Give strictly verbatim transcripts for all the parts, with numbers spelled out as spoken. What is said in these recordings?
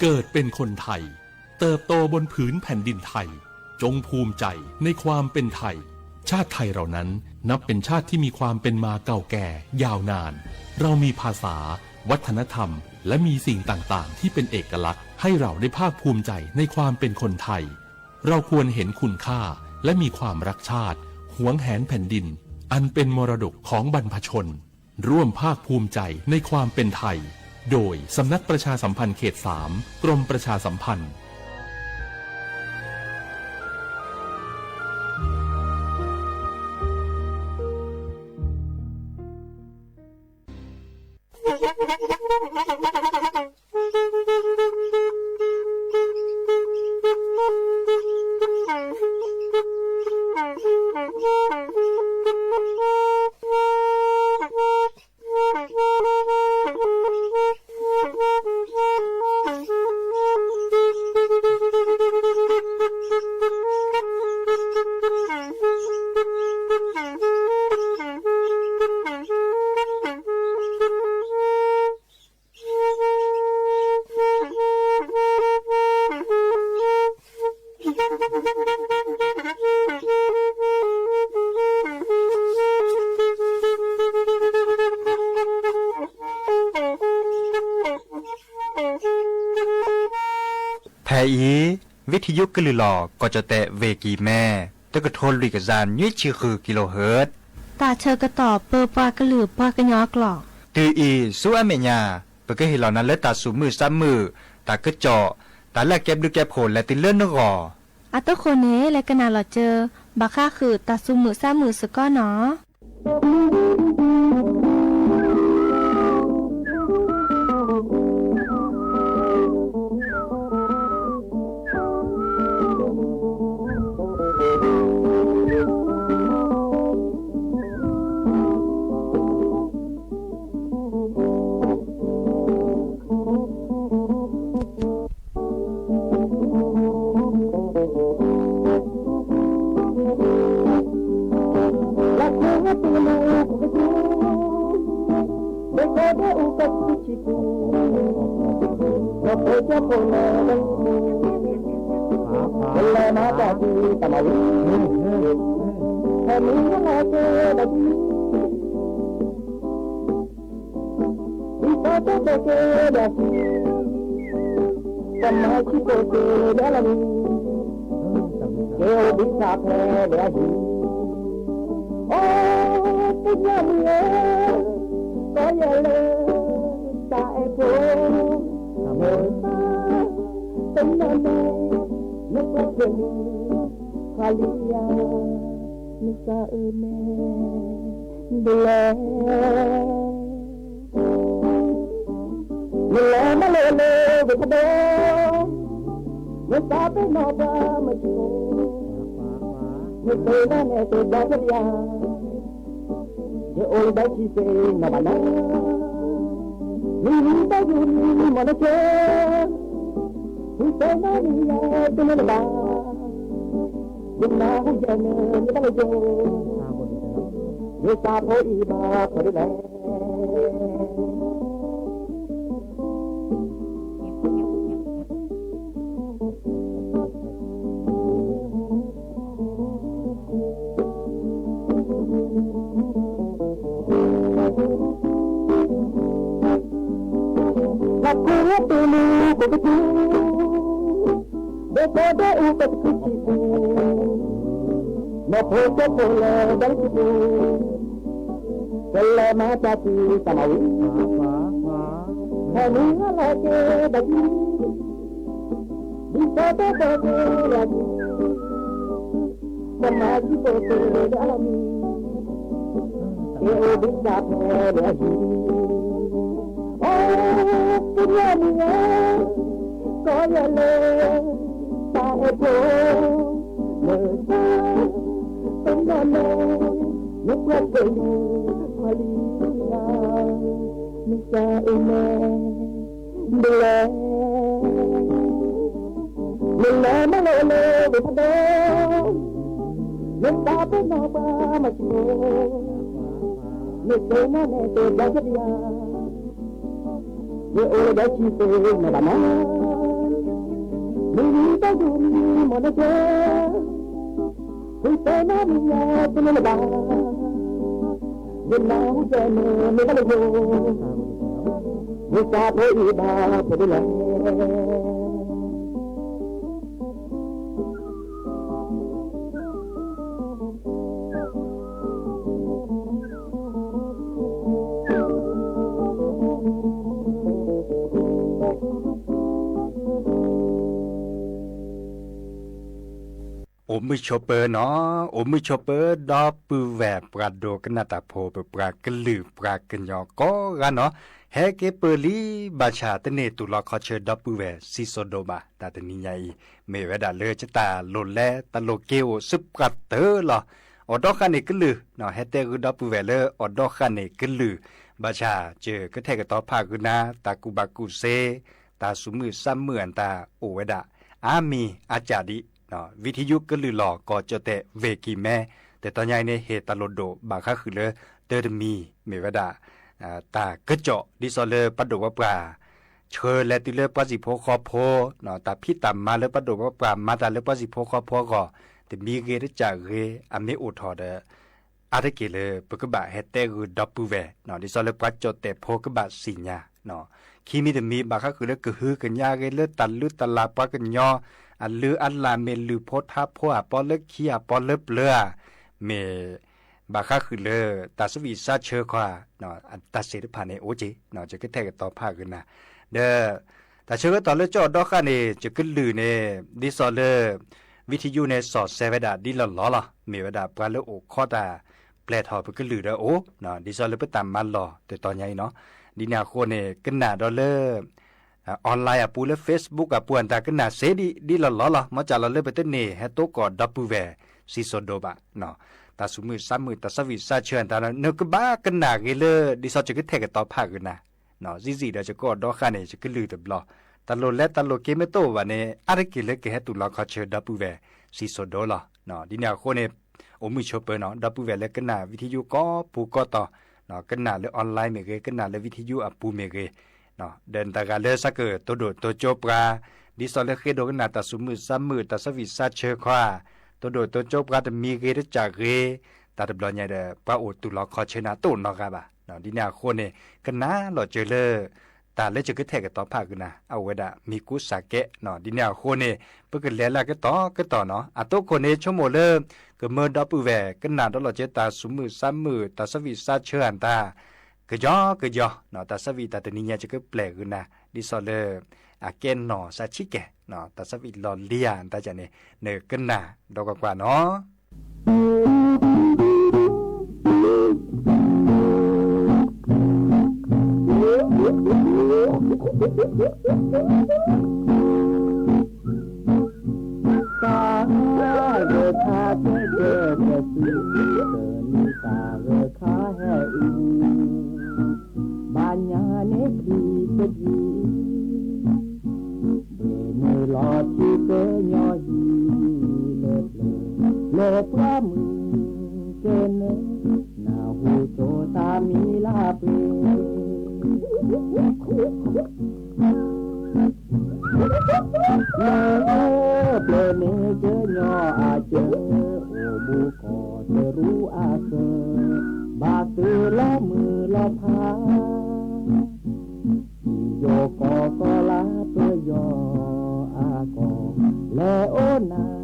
เกิดเป็นคนไทย เติบโตบนผืนแผ่นดินไทย จงภูมิใจในความเป็นไทย ชาติไทยเรานั้นนับเป็นชาติที่มีความเป็นมาเก่าแก่ยาวนาน เรามีภาษา วัฒนธรรม และมีสิ่งต่างๆ ที่เป็นเอกลักษณ์ ให้เราได้ภาคภูมิใจในความเป็นคนไทย เราควรเห็นคุณค่า และมีความรักชาติ หวงแหนแผ่นดิน อันเป็นมรดกของบรรพชน ร่วมภาคภูมิใจในความเป็นไทย โดยสำนักประชาสัมพันธ์เขตสาม กรมประชาสัมพันธ์ แผอี วิทยุกะลือหล่อ กจแตะ เวกีแม่ ตะกะโทนลุยกะซาน ยี่สิบสี่กิโลเฮิรตซ์ ต๋าเชิญกระต่อเปอปากะลือปากะยอกล่อ ตื่ออี ซูอาเมะยา เปิ้นกะเฮหล่อนั้นเลิศต๋าสูงมือซามมือ ต๋าเกอะเจาะ ต๋าแลกเก็บฤๅเก็บโขน และตื่นเลิศนอกหล่อ อะ ตุ๊กคนเฮ และกะหนาหล่อเจอ บ่าค่าคือต๋าสูงมือซามมือซะก่อนเนาะ အိၣ်မုာ်ဆိးပၢၤနီၤ, အိၣ်မုာ်ဆိးပၢၤ ဒီပုၢ်ဝဲၢ်ပှၤဒိကနၣ်တၢ်ဖိ ပပှၤကလုာ်ပှၤကညီကိးဂၤနီၤ, ဟဲက့ၤပၢၢ်လံ ဘၣ်ဆၣ်တန့ၢ်တူၢ်လီခီဆၢ ဒီပုၢ်ဝဲၢ်စံၣ်စိၤဒိၣ်ဘၣ် တၢ်တနံၤညါအံၤ မ့ၢ်ဝဲဒၣ်လၢ တၢ်လိၣ်လဲတၢ်လိၣ်က့ၤအိၣ် စုပှၤတၢၢ်လီၤ. အိၣ်ဒီးဃာ်န့ၢ်ကလုၢ်နီၤ, ဟဲတဲဂုာ်ဒီပုၢ်ဝဲၢ်လၢ အိၣ်ဒီးဃာ်န့ၢ်ကလုၢ်, ဘၣ်ဆၣ် ယကထဲးကတီၤဖးဂုာ်နၤ တၢ်ကူၣ်ဘၣ်ကူၣ်သ့ တၢ်သူၣ်မုာ်သးမုာ်အတၢ်အိၣ်ဝဲဒၣ် အါမံၤအါကၠၣ်ဒံးနီၤ, ဝံထယုကလုၢ်လီၢ် ကီၢ်ကၠီၣ်တဲၣ် ဝ့ၢ်ကံၢ်မဲ, တတီၤညါအံၤန့ၣ် ဟ့ၣ်တၢ်လိၣ်ဒိၣ်ဘၣ်ဃးဃုာ်လၢ တၢတမံၤ မ့ၢ်ဝဲဒၣ် တၢ်ကစီၣ် ဒ်သိးလၢပှၤဒိၣ်ပှၤပှၢ် ဆှၢလဲၤတုၤလၢပှၤစံၣ်ဖိဃီဖိနီၤ, တၢ်ဖံးတၢ်မၤလၢပှၤဒိၣ်ပှၤပှၢ် မၤတၢ်လၢပှၤစံၣ်ဖိဃီဖိအဂီၢ် တမံၤဂ့ၤတကၠၣ်ဂ့ၤ အမ့ၢ်အိၣ်ထီၣ်ဒီး အါတက့ၢ်လၢ ပကဘၣ်ဟဲတဲဂုာ်ဒီပုၢ်ဝဲၢ်နီၤ, ဒ်သိးလၢပှၤကၠီၣ်တဲၣ်ဖိကဘၣ်သ့ၣ်ညါနီၤ, ခံမံၤတမံၤ ဘၣ်ဃးဃုာ်လၢကဟုကညးဂ့ၤ လၢတၢ်လုၢ်တၢ်လၢ်ပှၤကညီ အလုၢ်အလၢ် မ့ၢ်လုၢ်ဖိထါဖိ အပီလၢခံ အပီလၢပျၢၤဧါ, မ့ၢ် ဘၣ်ဃးဃုာ်လၢ တၢ်သးဝံၣ်သးဆၢခီဧါ, တၢ်သ့ၣ်တဖၣ်န့ၣ်အိၣ်က့ၤနီၤ, ယကထဲးကတီၤဖးဂုာ်နၤ, ဒီး တၢ်ဆၢကတီၢ်လၢကၠီၣ်ဒီဃာ်န့ၣ် ယကလုၢ်န့ၣ် ဒ်သိးလၢ ဝံထယုန့ၣ် စီၣ်စဲဝဲဒၣ်ဒ်လီၢ်လီၢ်လီၤ, မ့ၢ်ဝဲဒၣ်ပှၤလၢအိၣ်ခိးတၢ် ပျဲၢ်ထီၣ်ပကလုၢ်ဒီးအိၣ်နီၤ, ဒ်သိးလၢပတၢ်မၤလီၢ်တတီၤညါအံၤနီၤ, ဒ်န့ၣ်အဃိန့ၣ် ကနၣ်ဒီးလၢ အ online အပူၤ လၢ Facebook အပူၤ အတၢ်ကနၣ်စ့ဒံး ဒ်လီၢ်လီၢ်လီၤ, မ့ၢ်ကၢ်လီၤလၢပတန့ၢ်ဟဲတိကီၢ်ဒီပုၢ်ဝဲၢ် စံၣ်စိၤဒိၣ်ဘၣ်နီၤ, တၢ်သူၣ်မုာ်သးမုာ် တၢ်သးဝံၣ်သးဆၢအတၢ် နကဘၣ်ကနၣ်ဂ့ၤလၢ ဒ်သိးယကထဲးကတီၤဖးဂုာ်နၤနီၤ, စံးစံးဒီးယကၠီၣ်ဒီဃာ်န့ၣ် ယကလုၢ်တဘျီ, တၢ်လိၣ်လဲတၢ်လိၣ်က့ၤမ့ၢ်တအိၣ်ဘၣ်န့ၣ် အါတက့ၢ်လၢကဟဲတူၢ်လီခီဆၢဒီပုၢ်ဝဲၢ် စံၣ်စိၤဒိၣ်လီၤ, ဒ်န့ၣ်အဃိန့ၣ် အိၣ်မုာ်ဆိးပၢၤနီၤ, ဒီပုၢ်ဝဲၢ်လၢကနၣ်ဝံထယုကိးပူၤကိးတီၤနီၤ, ကနၣ်လၢ online မ့ၢ်ဂ့ၤ ကနၣ်လၢဝံထယုအပူၤမ့ၢ်ဂ့ၤနီၤ, ဒီးတဂၤလၢသးကတိၤဒိၣ်တိၤကၠိပှၤ ဒ်သိးလၢဃ့ဒိကနၣ်တၢ်သူၣ်မုာ်သးမုာ် တၢ်သးဝံၣ်သးဆၢခီဧါ, တိၤဒိၣ်တိၤကၠိပှၤ တမံၤဂ့ၤတကၠၣ်ဂ့ၤ, တၢ်တဘျီညါဒီး ပှၤအိၣ်တူၢ်လီခီဆၢနၤတအိၣ်နီတဂၤဘၣ်နီၤ, ဒ်န့ၣ်အဃိန့ၣ် ကနၣ်လီၤစၢၤလၢ တၢ်လၢယကထဲးကတီၤဖးဂုာ်နၤ အဝဲဒၣ်မံၤကူစးကဲနီၤ, ဒ်န့ၣ်အဃိန့ၣ် ပကလဲၤလၢကတီၢ်ကတီၢ်နီၤ, အတိခိၣ်န့ၣ် ဆိကမိၣ်လၢ ကမၢဒီပုၢ်ဝဲၢ် ကနၣ်ဒီးလီၤစၢၤတၢ်သူၣ်မုာ်သးမုာ် တၢ်သးဝံၣ်သးဆၢအတၢ် ကယီကယီနီၤ, တၢ်သးဝံၣ်တၢ်တနံၤညါ ယကပျဲၢ်ဂုာ်နၤ ဒ်သိးလၢ အကဲနီၢ်သးဆံးကဲၤနီၤ, တၢ်သးဝံၣ်လီၢ်လံဧါ တၢ်ကန့ၣ် နကနၣ်ဒီးကွၢ်ကွၢ်နီၤ. တၢ်ဂဲၤခါကဲကဲးကဲးစံး တၢ်လံတၢ်ဂဲၤခါဟဲအူ ဘၣ်ညါန့ၣ်ချံတကံၢ် ဘှ့ၣ်မုၢ်လီၤထံကညီဟံၣ်လၢပျၢၤ လၢပှၢ်မုၢ်ကဲနဲ နၢ်ဟူကၠိတၢ်မံၤလၢပှဲၤ လၢပျၢၤန့ၣ်ကညီအစၢၤ အိၣ်ဘူးကီၢ်တရူးအစၢၤ ဘၣ်သုးလီၤမုၢ်လီၤဖး ယိၤကီၢ်ကီၢ်လၢပယီၤအကီၢ် လဲၤအိၣ်နၢ်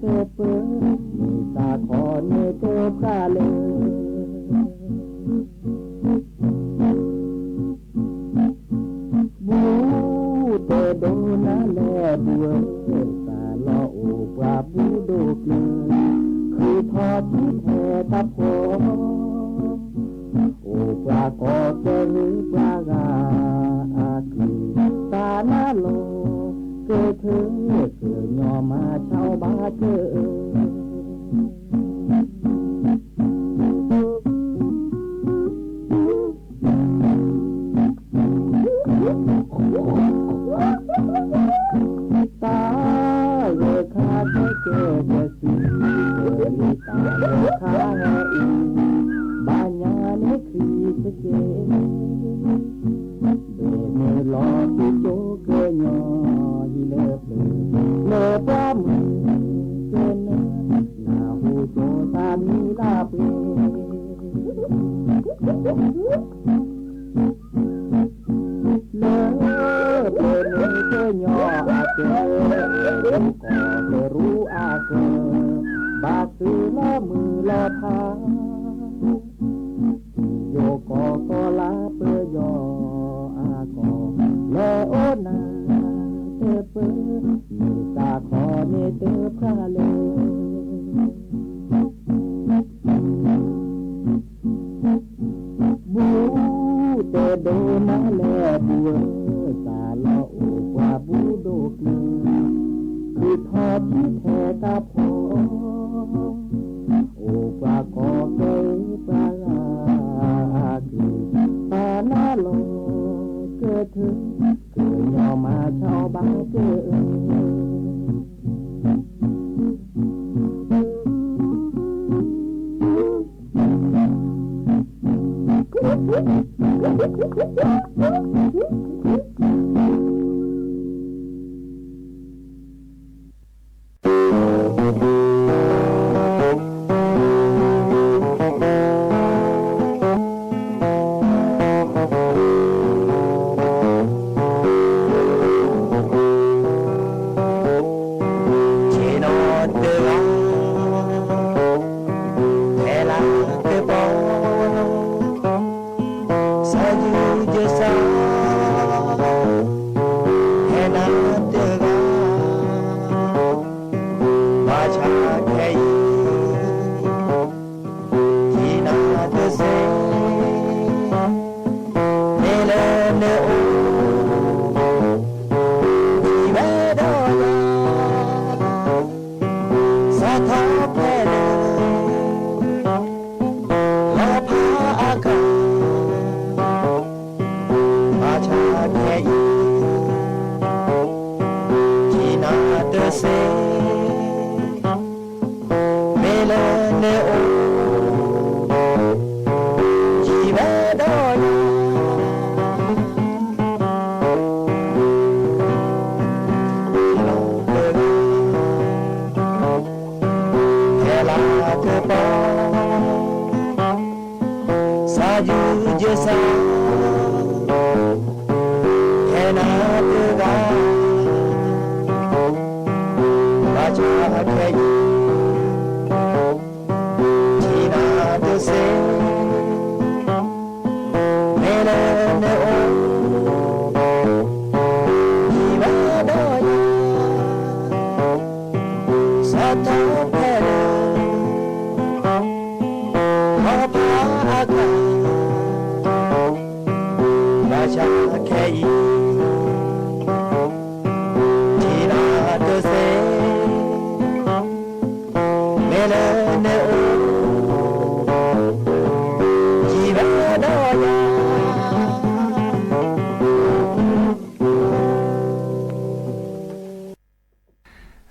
တပၢၢ် မုၢ်သးခီန့ၣ်တဖျါလၢ ဘူးတဲဒိနၤလဲၣ်ဘူးဧၢ သးလီၤအိၣ်ပှၤဘူးဒိၣ်ကျၢၤ ခုၣ်ထီၣ်ထံထဲတၢ်ဖှီၣ် အိၣ်ပှၤကီၢ်ကဲဂ့ၤပှၤဂၤအကုၢ် သးနါလီၤကထၢ ကညီမၤဆါဘၣ်ကၢၢ် တၢ်ဂဲၤခါကဲကဲးကဲးစံး တၢ်လံတၢ်ဂဲၤခါဟဲအူ ဘၣ်ညါန့ၣ်ချံတကံၢ် ยออาเกอ ก็เตอรู้อาเกอ บาดซื้อล้อมือล้อเท้า โยกอก็ลาเปอยออาก็ แลโอนาเตอเปอ มีตาขอเนเตอพระเลย บูเตโดมาแลบูเออ สาลอโอกว่าบูโดกลือ คือทอดที่แท้กะพอ โอกว่าก็เกยปลาคือปานาลอเกิดถึง เกยยอมาชาวบ้านเกยเออ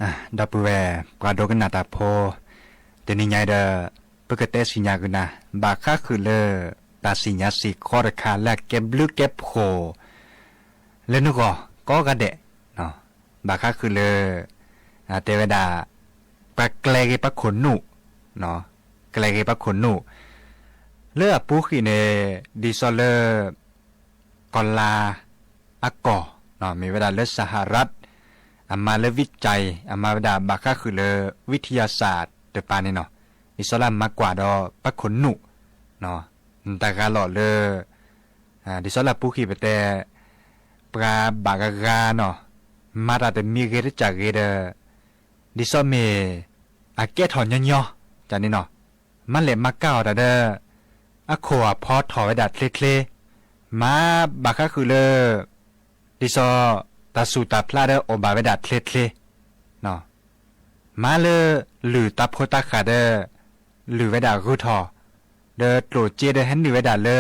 อ่ะ ဒီပုၢ်ဝဲၢ် ပှၤဒိကနၣ်တၢ်ဖိ တနံၤညါဒီး ပကတဲစံၣ်ညီၣ်ကွံာ်နၤ ဘၣ်ဃးဃုာ်လၢ တၢ်စံၣ်ညီၣ်စ့ၢ်ကီးတခါလၢအကဲဘျုးကဲဖှိၣ် လၢနဂီၢ် ကိးဂၤဒဲး ဘၣ်ဃးဃုာ်လၢ အတဲဝဲဒၣ် ပှၤကျဲၤဂ့ၤပှၤခိၣ်နူာ် ကျဲၤဂ့ၤပှၤခိၣ်နူာ် လၢအပူၤကွံာ်န့ၣ် ဒ်သိးလၢ ကီၢ်လၢ်အကီၢ် မ့ၢ်ဝဲဒၣ်လၢ စဟရတ် အမၤလၢ ဝိจัย အမၤဝဲဒၣ်ဘၣ်ဃးဃုာ်လၢ วิทยาศาสตร์ တပၤန့ၣ်နီၤ ဒ်သိးလၢအမၤကွၢ်ဒီးပှၤခိၣ်နူာ် တၢ်ဂၤလီၤလၢ ဒ်သိးလၢအပူၤကွံာ်ပတဲ ပှၤဘၣ်ဂၤဂၤနီၤ မၤတၢ်တမံၤဂ့ၤတကးဂ့ၤဒီး ဒ်သိးမ့ၢ် အကဲထီၣ်ညီညီ န့ၣ်နီၤ မၤလဲၣ်မၤကၤအီၤတၢ်ဒီး အခိၣ်အဖီထီၣ်ဝဲဒၣ်ချ့ချ့ မၤဘၣ်ဃးဃုာ်လၢ ဒ်သိး တၢ်ဆူၣ်တၢ်ဖျါဒီးအိၣ်ဘၣ်ဝဲဒၣ်ချ့ချ့ မၤလၢ လုၢ်တၢ်ဖိတၢ်ဃၢ်ဒီး လုၢ်ဝဲဒၣ်ဂုာ်ထီၣ် ဒီးကျိၣ်စ့ဒီးဟဲနုာ်ဝဲဒၣ်လၢ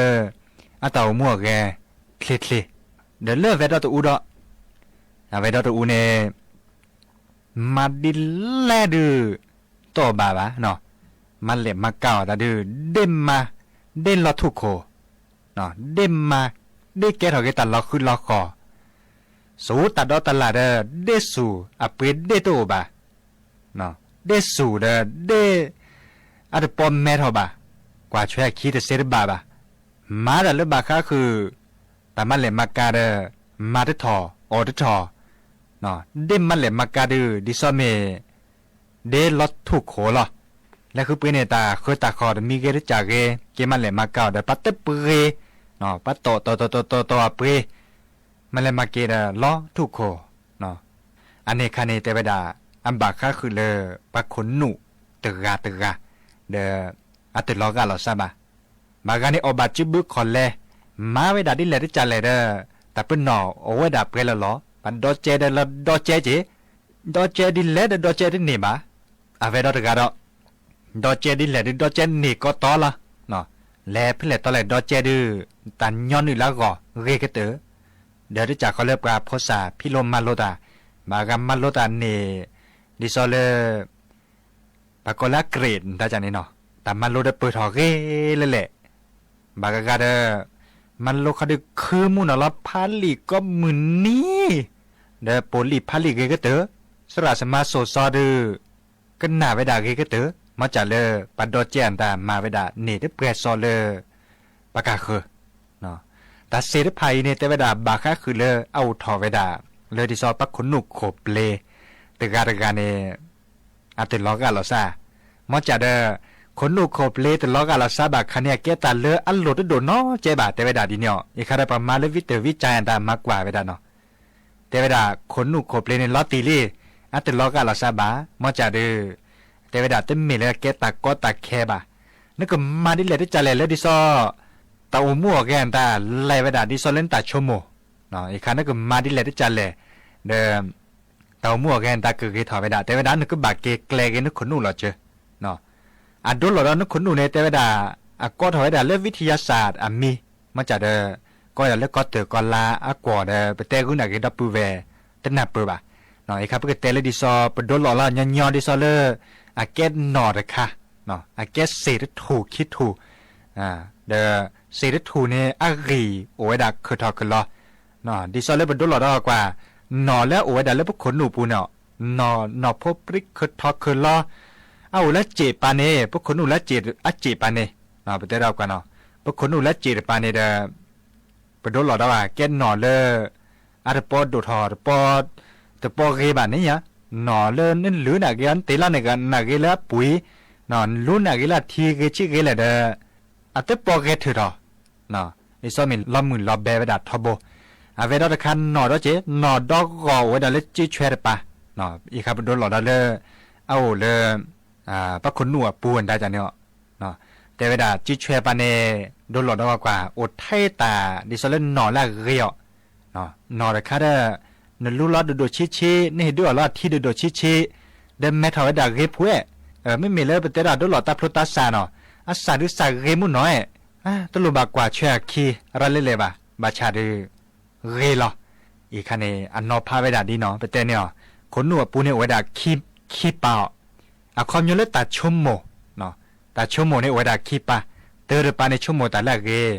အတၢ်အိၣ်မူအဂဲၤချ့ချ့ ဒီးလၢအဝဲဒီတအူဒီး အဝဲဒီတအူန့ၣ် မၤဒ်လဲၣ်ဒုး တအိၣ်ဘၣ်ဘၣ်နီၤ မၤလဲၣ်မၤကၤအီၤတၢ်ဒုး ဒ့မၤ ဒ့လီၤထူၣ်ခိၣ် ဒ့မၤ ဒ့ကဲထီၣ်က့ၤတၢ်လီၤဃုလီၤဃီၤ စူၤတၢ်ဒီတၢ်လၣ်ဒီး ဒ့စူၤအပှ့ၤဒ့တအိၣ်ဘၣ် ဒ့စူၤဒီး ဒ့အတပီၢ်မဲထီၣ်ဘၣ် ကွၢ်ဆွဲအခံတစ့တဘၣ်ဘၣ် မၤတၢ်လၢဘၣ်ဃးဃုာ် တၢ်မၤလဲၣ်မၤကၤဒီး မၤတထီၣ် အီၣ်တထီၣ် ဒ့မၤလဲၣ်မၤကၤဒုး ဒ်သိးမ့ၢ် ဒ့လီၤထုတ်ၣ်ခိၣ်လီၤ. လၢဃုပှ့ၤန့ၣ် တၢ်ဃၢတၢ်ဃီၣ်တမံၤဂ့ၤတကးဂ့ၤ က့ၤမၤလဲၣ်မၤကၤအီၤဒီး ပှၤတပှ့ၤ ပှၤတီၢ်တီၢ်တီၢ်တီၢ်တီၢ်အပှ့ၤ မၤလဲၣ်မၤကၤဒီးလီၤထုတ်ၣ်ခိၣ်. အန့ၣ်အခါန့ၣ် တဲဝဲဒၣ် အဘၣ်ဃးဃုာ်လၢ ပှၤခိၣ်နူာ်တဂၤတဂၤ ဒီး အတလီၤဂာ်လီၤစၢ်ဘၣ်. ဘၣ်ဂၤန့ၣ်အီၣ်ဘၣ်စုဘုခီၣ်လဲၤ မၤဝဲဒၣ်ဒ်လဲၣ်တကးလဲၣ်ဒီး တၢ်ပနီၣ်အိၣ်ဝဲဒၣ်ပှဲၤလီၤလီၤ. ပှၤဒီကဲဒီးလီၤဒီကဲက့ၤ ဒီကဲဒ်လဲၣ်ဒီးဒီကဲတန့ၢ်ဘၣ်. အဝဲဒီတဂၤဒီး ဒီကဲဒ်လဲၣ်ဒုးဒီကဲန့ၢ်ကီးတီလီၤ. လဲၤဖဲလဲၣ်တီလဲၣ်ဒီကဲဒုး တၢ်ညီနုၢ်လၢအဂီၢ်ဂ့ၤကတၢၢ်. ဒီးတကးဃီလၢပှၤဖိစၢ်ဖံးလိမၤလိတၢ် ဘၣ်ဂၤမၤလိတၢ်န့ၣ် ဒ်သိးလၢ ပှၤကိးလၢအကြိတ်ၣ် တၢ်န့ၣ်နီၤ တၢ်မၤလိဒီးပၢၢ်ထီၣ်ဂ့ၤလၢလဲၣ်. ဘၣ်ဂၤဂၤဒီး မၤလိခီဒုးခုမူနီၤလီၤ ဖးလံာ်ကိးမုၢ်နံၤ ဒီးပိာ်လံာ်ဖးလံာ်ဂ့ၤကတၢၢ် စရၣ်စမါစိၤစီဒုး ကနၣ်ဝဲဒၣ်ဂ့ၤကတၢၢ် မ်ကၢ်လၢ ပှၤဒီကဲအတၢ်မၤဝဲဒၣ်န့ၣ်တပှဲၤစီလၢ ပှၤကဃၢၤ တၢ်စ့ၢ်တဖၣ်အံၤန့ၣ် တဲဝဲဒၣ်ဘၣ်ဃးဃုာ်လၢအအိၣ်ထီၣ်ဝဲဒၣ် လၢဒ်သိးပှၤခိၣ်နူာ်ခိၣ်ပျ့ၤ တဂၤတဂၤန့ၣ် အတလီၤဂာ်လီၤစၢ်. မ်ကၢ်ဒီး ခိၣ်နူာ်ခိၣ်ပျ့ၤတလီၤဂာ်လီၤစၢ်ဘၣ်ခါန့ၣ် အကဲတၢ်လၢအလိၣ်တဒိၣ်နီတကဲဘၣ် တဲဝဲဒၣ်ဒ်န့ၣ်အီၤ အံၤခါဒီးပှၤမၤလၢဝံတၢၢ်ဝံကၢ်အတၢ်မၤကွၢ်ဝဲဒၣ်နီၤ တဲဝဲဒၣ် ခိၣ်နူာ်ခိၣ်ပျ့ၤန့ၣ်လီၤတံၢ်လံ အတလီၤဂာ်လီၤစၢ်ဘၣ် မ်ကၢ်ဒီး တဲဝဲဒၣ်တမ့ၢ်လၢအကဲတၢ်ကီတၢ်ခဲဘၣ်. နကမၤဒ်လဲၣ်တကးလဲၣ်လၢဒ်သိး တၢ်အိၣ်မူအိၣ်ဂဲၤအတၢ်လဲၤဝဲဒၣ်ဒ်သိးလၢနတၢ်ဆိကမိၣ် အံၤခါနကမၤဒ်လဲၣ်တကးလဲၣ် ဒီး တၢ်အိၣ်မူအိၣ်ဂဲၤအတၢ်ကဂ့ၤထီၣ်ဝဲဒၣ် တဲဝဲဒၣ်နကဘၣ်က့ၤကျဲၤက့ၤနခိၣ်နူာ်လီၤစၢၤ အဒိလီၤဒီးနခိၣ်နူာ်န့ၣ် တဲဝဲဒၣ် အကိးထီၣ်ဝဲဒၣ်လၢ ဝိทยาศาสตร์ အမံၤ မ်ကၢ်ဒီး ကိးဝဲဒၣ်လၢကီၢ်တၢၢ်ကီၢ်လါအကွီၢ်ဒီး ပတဲဂုာ်နာ်ဂ့ၤဒီပုၢ်ဝဲၢ် တနၢ်ပၢၢ်ဘၣ်. အံၤခါပကတဲလၢဒ်သိး ပဒိလီၤလၢညီညီဒ်သိးလၢ အကဲနီၣ်တခါ အကဲစ့ၣ်တထူၣ်ခံထူၣ် ဒီးစ့ၣ်တထူၣ်န့ၣ် အဂံၢ်အိၣ်ဝဲဒၣ်ခုၣ်ထီၣ်ခုၣ်လီၤ ဒ်သိးလၢပဒိလီၤဒီးကွၢ် နီၣ်လၢအအိၣ်ဝဲဒၣ်လၢပခိၣ်နူာ်အပူၤန့ၣ် နီၣ် နီၣ်ဖိပြံခုၣ်ထီၣ်ခုၣ်လီၤ အအိၣ်လၢစ့ၣ်ပၤန့ၣ် ပခိၣ်နူာ်လၢစ့ၣ် အစ့ၣ်ပၤန့ၣ် ပတဲဒီးကွၢ်နီၤ ပခိၣ်နူာ်လၢစ့ၣ်တပၤန့ၣ်ဒီး ပဒိလီၤဒီးကဲနီၣ်လၢ အတပီဒိၣ်ထီၣ်တပီ တပီဂ့ၤဘၣ်န့ၣ်ဧါ နီၣ်လၢနလူနာ်ဂ့ၤ နတ့လီၤနာ်ဂ့ၤလၢအပှ့ၤ လူနာ်ဂ့ၤလၢအထံဂ့ၤဆံးဂ့ၤလဲၣ်ဒီး အတပီဂဲၤထုးထီၣ် ဒ်သိးမ့ၢ်လီၤမုၢ်လီၤဘဲဝဲဒၣ်ထီဘိ အဝဲဒီးတခါနီၣ်ဒီးက့ၤ နီၣ်ဒီးဂီၢ်အိၣ်ဝဲဒၣ်လၢစုဆွဲတပၤ အံၤခါပဒိလီၤဒီးလၢ အအိၣ်လၢ ပှၤခိၣ်နူာ်အပူၤအတၢ်န့ၣ်အီၤ တဲဝဲဒၣ်စုဆွဲပၤန့ၣ် ဒိလီၤဒီးကွၢ် အိၣ်ထဲတၢ် ဒ်သိးလၢနီၣ်လၢအဂ့ၤအီၤ နီၣ်တခါဒီး နလူလီၤဒိၣ်ဒိၣ်ဆံးဆံး နဟ့ၣ်ဒုးအီၣ်လီၤအထံဒိၣ်ဒိၣ်ဆံးဆံး ဒီးမဲထီၣ်ဝဲဒၣ်ဂ့ၤဖုအဲၣ် မ့မ့ၢ်လၢပတဲဒၣ်ဒိလီၤတၢ်ဖျိတၢ်စးနီၤ အစးဒုးစးဂ့ၤမုၢ်နီၤအဲၣ် တလိၣ်ဘၣ်ကွၢ်ဆွဲအခံ ရၤလဲလဲၣ်ဘၣ် ဘၣ်ဆၣ်ဒုး ဂ့ၤလီၤ အံၤခါန့ၣ် အနီၤဖးဝဲဒၣ်ဒ်နီၤ ပတဲန့ၣ်အီၤ ခိၣ်နူာ်အပူၤန့ၣ်အိၣ်ဝဲဒၣ် ခံပၤအီၤ အခီပညီလၢတၢ်ဆိကမိၣ် တၢ်ဆိကမိၣ်န့ၣ်အိၣ်ဝဲဒၣ်ခံပၤ တၢတပၤန့ၣ်ဆိကမိၣ်တၢ်လၢအဂ့ၤ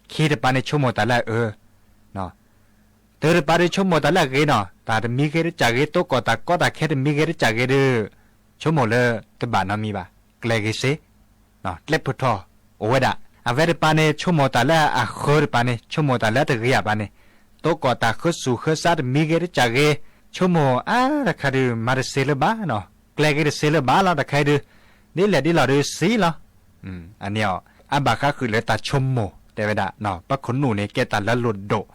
ခံတပၤန့ၣ်ဆိကမိၣ်တၢ်လၢအအၢ တၢတပၤဒုးဆိကမိၣ်တၢ်လၢအဂ့ၤနီၤ တၢ်တမံၤဂ့ၤတစးဂ့ၤ တိကီၢ်တၢ်ကီတၢ်ခဲတမံၤဂ့ၤတစးဂ့ၤဒုး ဆိကမိၣ်လၢတဘၣ်နီတမံၤဘၣ် ကျဲဂ့ၤစ့ ကျဲဖုးထီၣ်အိၣ်ဝဲဒၣ် အဝဲတပၤန့ၣ် ဆိကမိၣ်တၢ်လၢအဃၢတပၤန့ၣ် ဆိကမိၣ်တၢ်လၢတဂ့ၤအပၤန့ၣ် တိကီၢ်တၢ်ဃၢဆူၣ်ဃၢဆါတမံၤဂ့ၤတစးဂ့ၤ ဆိကမိၣ်အါတခါဒုး မၤတစ့လၢၤဘၣ်နီၤ ကျဲဂ့ၤတစ့လၢၤဘၣ်လီၤ တခါဒုး ဒ်လဲၣ်ဒ်လီၤဒုးစံလီၤ အန့ၣ်အီၤ အဘၣ်ဃးဃုာ်လၢတၢ်ဆိကမိၣ် တဲဝဲဒၣ် ပှၤခိၣ်နူာ်န့ၣ် ကဲတၢ်လၢလိၣ်ဒိၣ်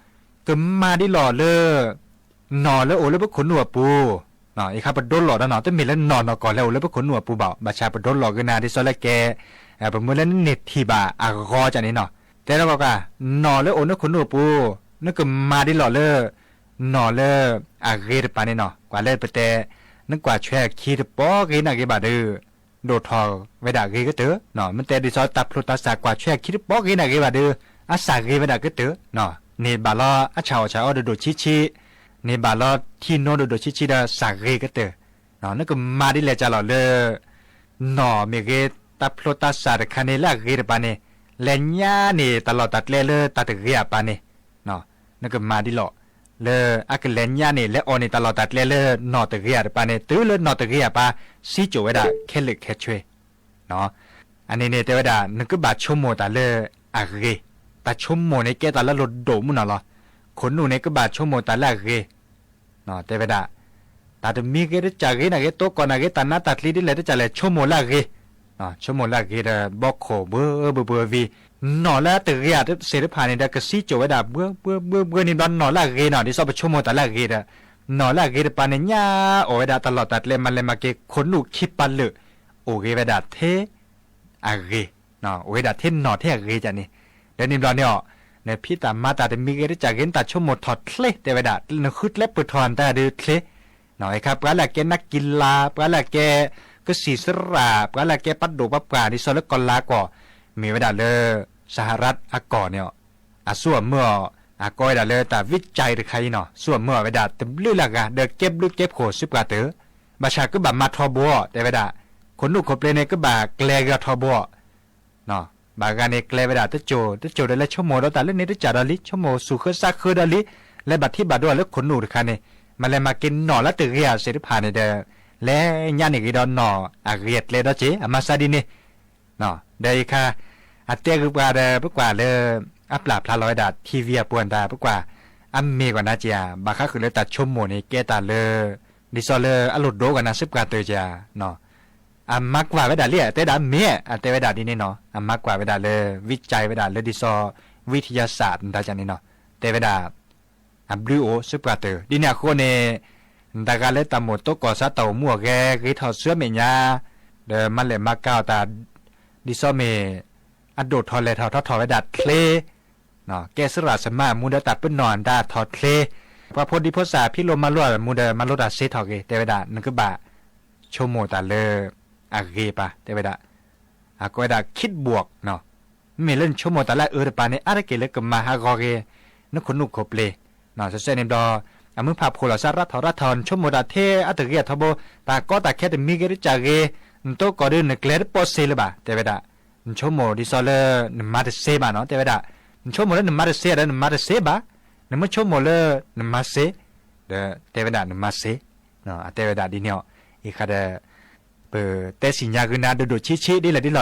ကမၤဒ်လီၤလၢ နီၣ်လၢအိၣ်လၢပခိၣ်နူာ်အပူၤ အံၤခါပဒိလီၤဒီးနီၤ တမ့ၢ်လၢနီၣ်နီၢ်ကီၢ်လၢအိၣ်လၢပခိၣ်နူာ်အပူၤဘၣ် ဘၣ်ဆၣ်ပဒိလီၤဂ့ၤနၤဒ်သိးလၢကဲ ပမ့ၢ်လၢနန့ၢ်ထံၣ်ဘၣ်အဂီၢ်န့ၣ်နီၤ တဲဒီးကွၢ် နီၣ်လၢအိၣ်လၢခိၣ်နူာ်အပူၤ နကမၤဒ်လီၤလၢ နီၣ်လၢအဂ့ၤတပၤန့ၣ်နီၤ ကွၢ်လၢပတဲ နကွၢ်ဆွဲအခံတပီဂ့ၤနာ်ဂ့ၤဘၣ်ဒုး ဒိၣ်ထီၣ်ဝဲဒၣ်ဂ့ၤကတၢၢ် မ့ၢ်တဲဒ်သိးတၢ်ဖျိတၢ်စးကွၢ်ဆွဲအခံတပီဂ့ၤနာ်ဂ့ၤဘၣ်ဒုး အစးဂ့ၤဝဲဒၣ်ကတၢၢ် န့ၢ်ဘၣ်လီၤအဆၣ်အီၣ်ဆၣ်အီဒိၣ်ဒိၣ်ဆံးဆံး န့ၢ်ဘၣ်လီၤထံနိဒိၣ်ဒိၣ်ဆံးဆံးဒီးစးဂ့ၤကတၢၢ် နကမၤဒ်လဲၣ်ကလီၤလၢ နီၣ်မ့ၢ်ဂ့ၤ တၢ်ဖျိတၢ်စးတခါန့ၣ်လၢအဂ့ၤတပၤန့ၣ် လဲၤညါန့ၢ်တၢ်လီၢ်တၢ်ကျဲလၢတၢ်တဂ့ၤအပၤန့ၣ် နကမၤဒ်လီၤ လၢအကလဲၤညါန့ၢ် လဲၤအီၣ်န့ၢ်တၢ်လီၢ်တၢ်ကျဲလၢနီၣ်တဂ့ၤအတပၤန့ၣ် တုၤလၢနီၣ်တဂ့ၤအပၤ စံကၠိၣ်ဝဲဒၣ်ခဲလၢာ်ခဲဆ့ အန့ၣ်န့ၣ်တဲဝဲဒၣ် နကဘၣ်ဆိကမိၣ်တၢ်လၢအဂ့ၤ တၢ်ဆိကမိၣ်န့ၣ်ကဲတၢ်လၢလိၣ်ဒိၣ်မုၢ်နီၤလီၤ ခိၣ်နူာ်န့ၣ်ကဘၣ်ဆိကမိၣ်တၢ်လၢအဂ့ၤ နီၣ် တဲဝဲဒၣ် တၢ်တမံၤဂ့ၤတစၢ်ဂ့ၤ နာ်ဂ့ၤ တိကီၢ်နာ်ဂ့ၤ တၢ်နးတၢ်ကျံဒ်လဲၣ်တစၢ်လဲၣ် ဆိကမိၣ်လၢအဂ့ၤ နီၣ် ဆိကမိၣ်လၢအဂ့ၤဒီး ဘီခိၣ်ဘှီဘှီဘှီဝံၤ နီၣ်လၢအတဂ့ၤအသ့ၣ်တဖၣ်န့ၣ်ဒီး ကစံကၠိၣ်ဝဲဒၣ် ဘှီဘှီဘှီဘှီန့ၣ်ဘျီ နီၣ်လၢအဂ့ၤနီၣ် ဒ်သိးပဆိကမိၣ်တၢ်လၢအဂ့ၤဒီး နီၣ်လၢအဂ့ၤတပၤန့ၣ် ညါအိၣ်ဝဲဒၣ်တၢ်လီၢ်တၢ်ကျဲ မၤလဲၤမၤက့ၤ ခိၣ်နူာ်ခံပၤလၢာ် အိၣ်ဂ့ၤဝဲဒၣ်ထဲ အဂ့ၤ အိၣ်ဝဲဒၣ်ထဲနီၣ်ထဲအဂ့ၤကန့ၣ် ဒီးန့ၣ်ဘျီန့ၣ်အီၤ နဖံးတၢ်မၤတၢ်တမံၤဂ့ၤတစၢ်ဂ့ၤ နတၢ်ဆိကမိၣ်ထီၣ်ချ့ တဲဝဲဒၣ် နဃုကျဲပၢၢ်ထီၣ်တၢ်ဒုးချ့ နီၣ် အခါ ပှၤလၢအကဲနၢ်ကံလါ ပှၤလၢအကဲကစံၣ်သရၣ် ပှၤလၢအကဲပဒိၣ်ပပှၢ် ဒ်သိးလၢကီၢ်လါကီၢ် မ့ၢ်ဝဲဒၣ်လၢ စဟရတ်အကီၢ်န့ၣ်အီၤ အစိအမၢအီၤ အကိးဝဲဒၣ်လၢတၢ်ဝံကၠဲတခါအံၤနီၣ် စိအမၢအီၤဝဲဒၣ်တဘျုးလၢ်ဂၤ ဒီးကဲဘျုးကဲဖှိၣ်စုပှၤတၢၢ် ဘၣ်ဆၣ်ကဘၣ်မၤထီဘိအီၤ တဲဝဲဒၣ် ခိၣ်နူာ်ခိၣ်ပျ့ၤန့ၣ် ကဘၣ်ကျဲက့ၤအီၤထီဘိအီၤ နီၣ် ဘၣ်ဂၤန့ၣ်ကျဲဝဲဒၣ်တကၠိၣ် တကၠိၣ်ဒီးလဲၤဆိကမိၣ်ဒီးတၢ်လၢန့ၣ်တစၢ်ဒီးလံ ဆိကမိၣ်သူၣ်ဃၢစါဃၢဒီးလံ လဲၤဘၣ်ထံဘၣ်ဒိအီၤလၢခိၣ်နူာ်တခါန့ၣ် မၤလဲၤမၤက့ၤနီၣ်လၢတဂ့ၤအသ့ၣ်တဖၣ်န့ၣ်ဒီး လဲၤညါန့ၣ်ဂ့ၤဒီးနီၣ်အဂ့ၤအကျဲဒီးက့ၤ အမၤစၢ်ဒ်န့ၣ် နီၣ် ဒီးအခါ အတဲဂ့ၤပှၤဒီး ပကွၢ်လၢ အပျၢ်ဖျါလီၤဝဲဒၣ် ထံဝံၤအပူၤအတၢ် ပကွၢ် အမ့ၢ်ကွၢ်နၤက့ၤဧါ ဘၣ်ဃးဃုာ်လၢတၢ်ဆိကမိၣ်န့ၣ် ကဲတၢ်လၢ ဒ်သိးလၢအလိၣ်ဒိကွၢ်နၤစုပှၤတၢၢ်က့ၤဧါ နီၣ် အမၤကွၢ်ဝဲဒၣ်လံ အတဲဒၣ်မ့ၢ် အတဲဝဲဒၣ်ဒ်န့ၣ်နီၣ် အမၤကွၢ်ဝဲဒၣ်လၢ ဝံကၠဲဝဲဒၣ်လၢဒ်သိး ဝံထယၤစၢၣ် တၢ်ကန့ၣ်နီၣ် တဲဝဲဒၣ် အဘျုးအိၣ်စုပှၤတၢၢ် ဒ်န့ၣ်အဃိန့ၣ် တဂၤလၢတၢ်မိၣ်တိကီၢ်စါတၢ်အိၣ်မူအဂဲၤ ဂ့ၤထီၣ်ဆူအမဲာ်ညါ ဒီးမၤလဲၢ်မၤကၤအီၤတၢ် ဒ်သိးမ့ၢ် အဒိၣ်ထီၣ်လဲၢ်ထီၣ်ထီထီၣ်ဝဲဒၣ်ချ့ ကဲစရၣ်စမါအမူဒီးတၢ်ပနီၣ်အတၢ်ထီၣ်ချ့ ပှၤဖိဒံဖိသၣ်ဖံးလိမၤလိအမူဒီး မၤလိတၢ်စ့ထီၣ်ဂ့ၤ တဲဝဲဒၣ် နကဘၣ်ဆိကမိၣ်တၢ်လၢ အဂ့ၤပၢ် တဲဝဲဒၣ် အကိးဝဲဒၣ် คิดบวก နီၣ် မ့မ့ၢ်လၢနဆိကမိၣ်တၢ်လၢအအၢတပၤန့ၣ် အါတက့ၢ်လၢကမၤဟးဂီၤက့ၤ နခိၣ်နူာ်ခိၣ်ပျ့ၤ နီၣ် စဲးစဲးန့ၣ်ဘျီ အမုၢ်ဖးဖှိၣ်လီၤစၢ်ရးထီၣ်ရးထီၣ် နဆိကမိၣ်တၢ်ထဲအတဂ့ၤအထီဘိ တၢ်ကီတၢ်ခဲတမံၤဂ့ၤတစၢ်ဂ့ၤ နတိကီၢ်ဒုးနကျဲတပိာ်စ့လၢၤဘၣ် တဲဝဲဒၣ် နဆိကမိၣ်ဒ်သိးလၢ နမၤတစ့ဘၣ်နီၣ် တဲဝဲဒၣ် နဆိကမိၣ်လၢနမၤတစ့ဒီးနမၤတစ့ဘၣ် နမ့ၢ်ဆိကမိၣ်လၢ နမၤစ့ ဒီးတဲဝဲဒၣ်နမၤစ့ အတဲဝဲဒၣ်ဒ်န့ၣ်အီၤ အံၤခါဒီး ပတဲစံၣ်ညါဂ့ၤနၤဒိၣ်ဒိၣ်ဆံးဆံးဒ်လဲၣ်ဒ်လဲၣ်ဒီး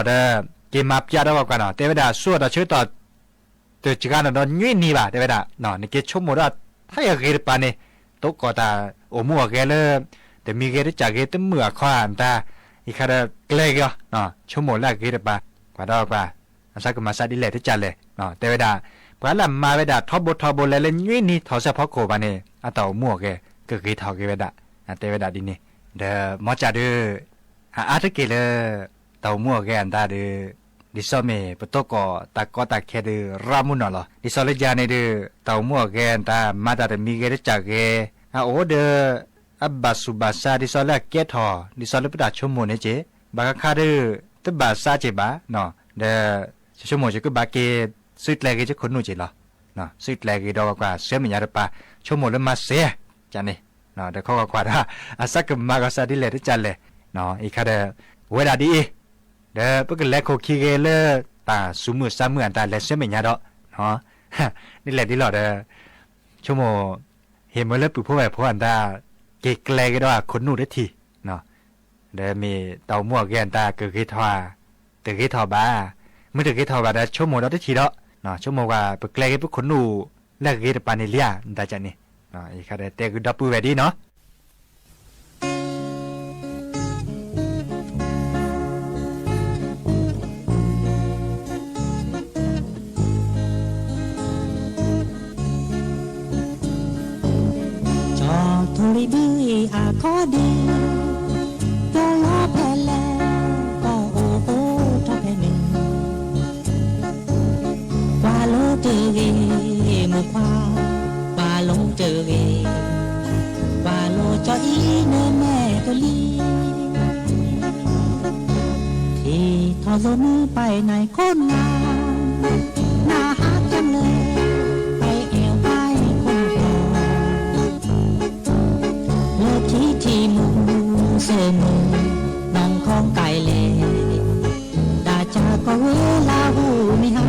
က့ၤမၤပျၢ်ဒီးကွၢ်ကွၢ်နီၣ် တဲဝဲဒၣ် ဆူအတၢ်ဆၢကတီၢ် တစှၤနီၣ်ဒီးညွံးနံၤဘၣ် တဲဝဲဒၣ် နက့ၤဆိကမိၣ်ဒီး ထဲအဂ့ၤတပၤန့ၣ် တိကီၢ်တၢ်အိၣ်မူအဂဲၤလၢ တမံၤဂ့ၤတစၢ်ဂ့ၤ တမုာ်အခီအတၢ် အံၤခါဒီးကျဲက့ၤအီၤ ဆိကမိၣ်လၢအဂ့ၤတပၤ ကွၢ်ဒီးကွၢ် အစၢကမၤစၢ်ဒ်လဲၣ်တစၢ်လဲၣ် တဲဝဲဒၣ် ပှၤလၢအမၤဝဲဒၣ်ထီဘိထီဘိလဲၤလၢညွံးနံၤထီၣ်စၢဖီခိၣ်ဘၣ်န့ၣ် အတၢ်အိၣ်မူအဂဲၤ ကဂ့ၤထီၣ်က့ၤဝဲဒၣ် တဲဝဲဒၣ်ဒ်န့ၣ် ဒီးမီၤကၠၣ်ဒုး အအါတက့ၢ်လၢ တၢ်အိၣ်မူအဂဲၤအတၢ်ဒုး ဒ်သိးမ့ၢ်ပတိကီၢ်တၢ်ကီတၢ်ခဲဒုး ရၣ်မုၢ်နီၣ်လီၤ ဒ်သိးလၢယၤန့ၣ်ဒုး တၢ်အိၣ်မူအဂဲၤအတၢ် မၤတၢ်တမံၤဂ့ၤတစၢ်ဂ့ၤ အအိၣ်ဒီး အဘၣ်သူၣ်ဘၣ်သး ဒ်သိးလၢအကဲထီၣ် ဒ်သိးလၢပတၢ်ဆိကမိၣ်န့ၣ်က့ၢ် ဘၣ်ဃးခါဒုး တဘၣ်သးက့ၢ်ဘၣ် ဒီး ဆိကမိၣ်က့ၢ်ကဘၣ်က့ၤ သုးကျဲၤဂ့ၤကခိၣ်နူာ်က့ၢ်လီၤ သုးကျဲၤဂ့ၤဒီးကွၢ်ကွၢ် ဆၢမဲာ်ညါတပၤ ဆိကမိၣ်လၢမၤစ့ ကန့ၣ် ဒီးခီကွၢ်ကွၢ်ဒီး အစၢကမၤကီးစၢ်ဒ်လဲၣ်တစၢ်လဲၣ် အံၤခါဒီး ဝဲဒၣ်ဒ်အံၤ ဒီးပကလဲၤခိၣ်ခံဂ့ၤလၢ တၢ်သူၣ်မုာ်သးမုာ်အတၢ်လဲၤဆၢမဲာ်ညါဒီး ဒ်လဲၣ်ဒ်လဲၣ်ဒီး ဆိကမိၣ် ဟ့ၣ်မ့ၢ်လၢပုၢ်ဖိဝဲၢ်ဖိအတၢ် က့ၤကျဲၤက့ၤဒီးအခိၣ်နူာ်တထံၣ် ဒီးမ့ၢ်တၢ်အိၣ်မူအဂဲၤအတၢ်ကဂ့ၤထီၣ်ဧါ တဂ့ၤထီၣ်ဘၣ် မ့ၢ်တဂ့ၤထီၣ်ဘၣ်ဒီး ဆိကမိၣ်ဒီးတထံၣ်ဒီး ဆိကမိၣ်ကွၢ် ပကျဲၤက့ၤပခိၣ်နူာ်လၢအဂ့ၤတပၤန့ၣ်လံဧါ ဒ်ကန့ၣ် အံၤခါဒီးတဲဂ့ၤဒီပုၢ်ဝဲၢ်ဒ်နီၣ် ကၠီၤထူရံၤဘုအံၤအခီဒုး ပျီလီၤဖဲလဲၣ် ကအိၣ်အိၣ်ထီၣ်ဖဲန့ၣ် ကွၢ်လိတဂ့ၤ မိၢ်ခွါ ကွၢ်လိတဂ့ၤ ကွၢ်လိကၠီၤအံၤန့ၣ်မဲာ်ကလံ ထံၣ်ထီၣ်သိးမုၢ်ပၢ်နၤခိၣ်နၢ် နၢ်ဟးကၢ်လၢ ပၢ်အဲၣ်ပၢ်ခိၣ်နၢ် လၢထံထံမူစဲမူ နီၢ်ခီကၢ်လဲၣ် တၢ်ကၢ်ကီၢ်ဝဲလၢဟူမံၤဟါ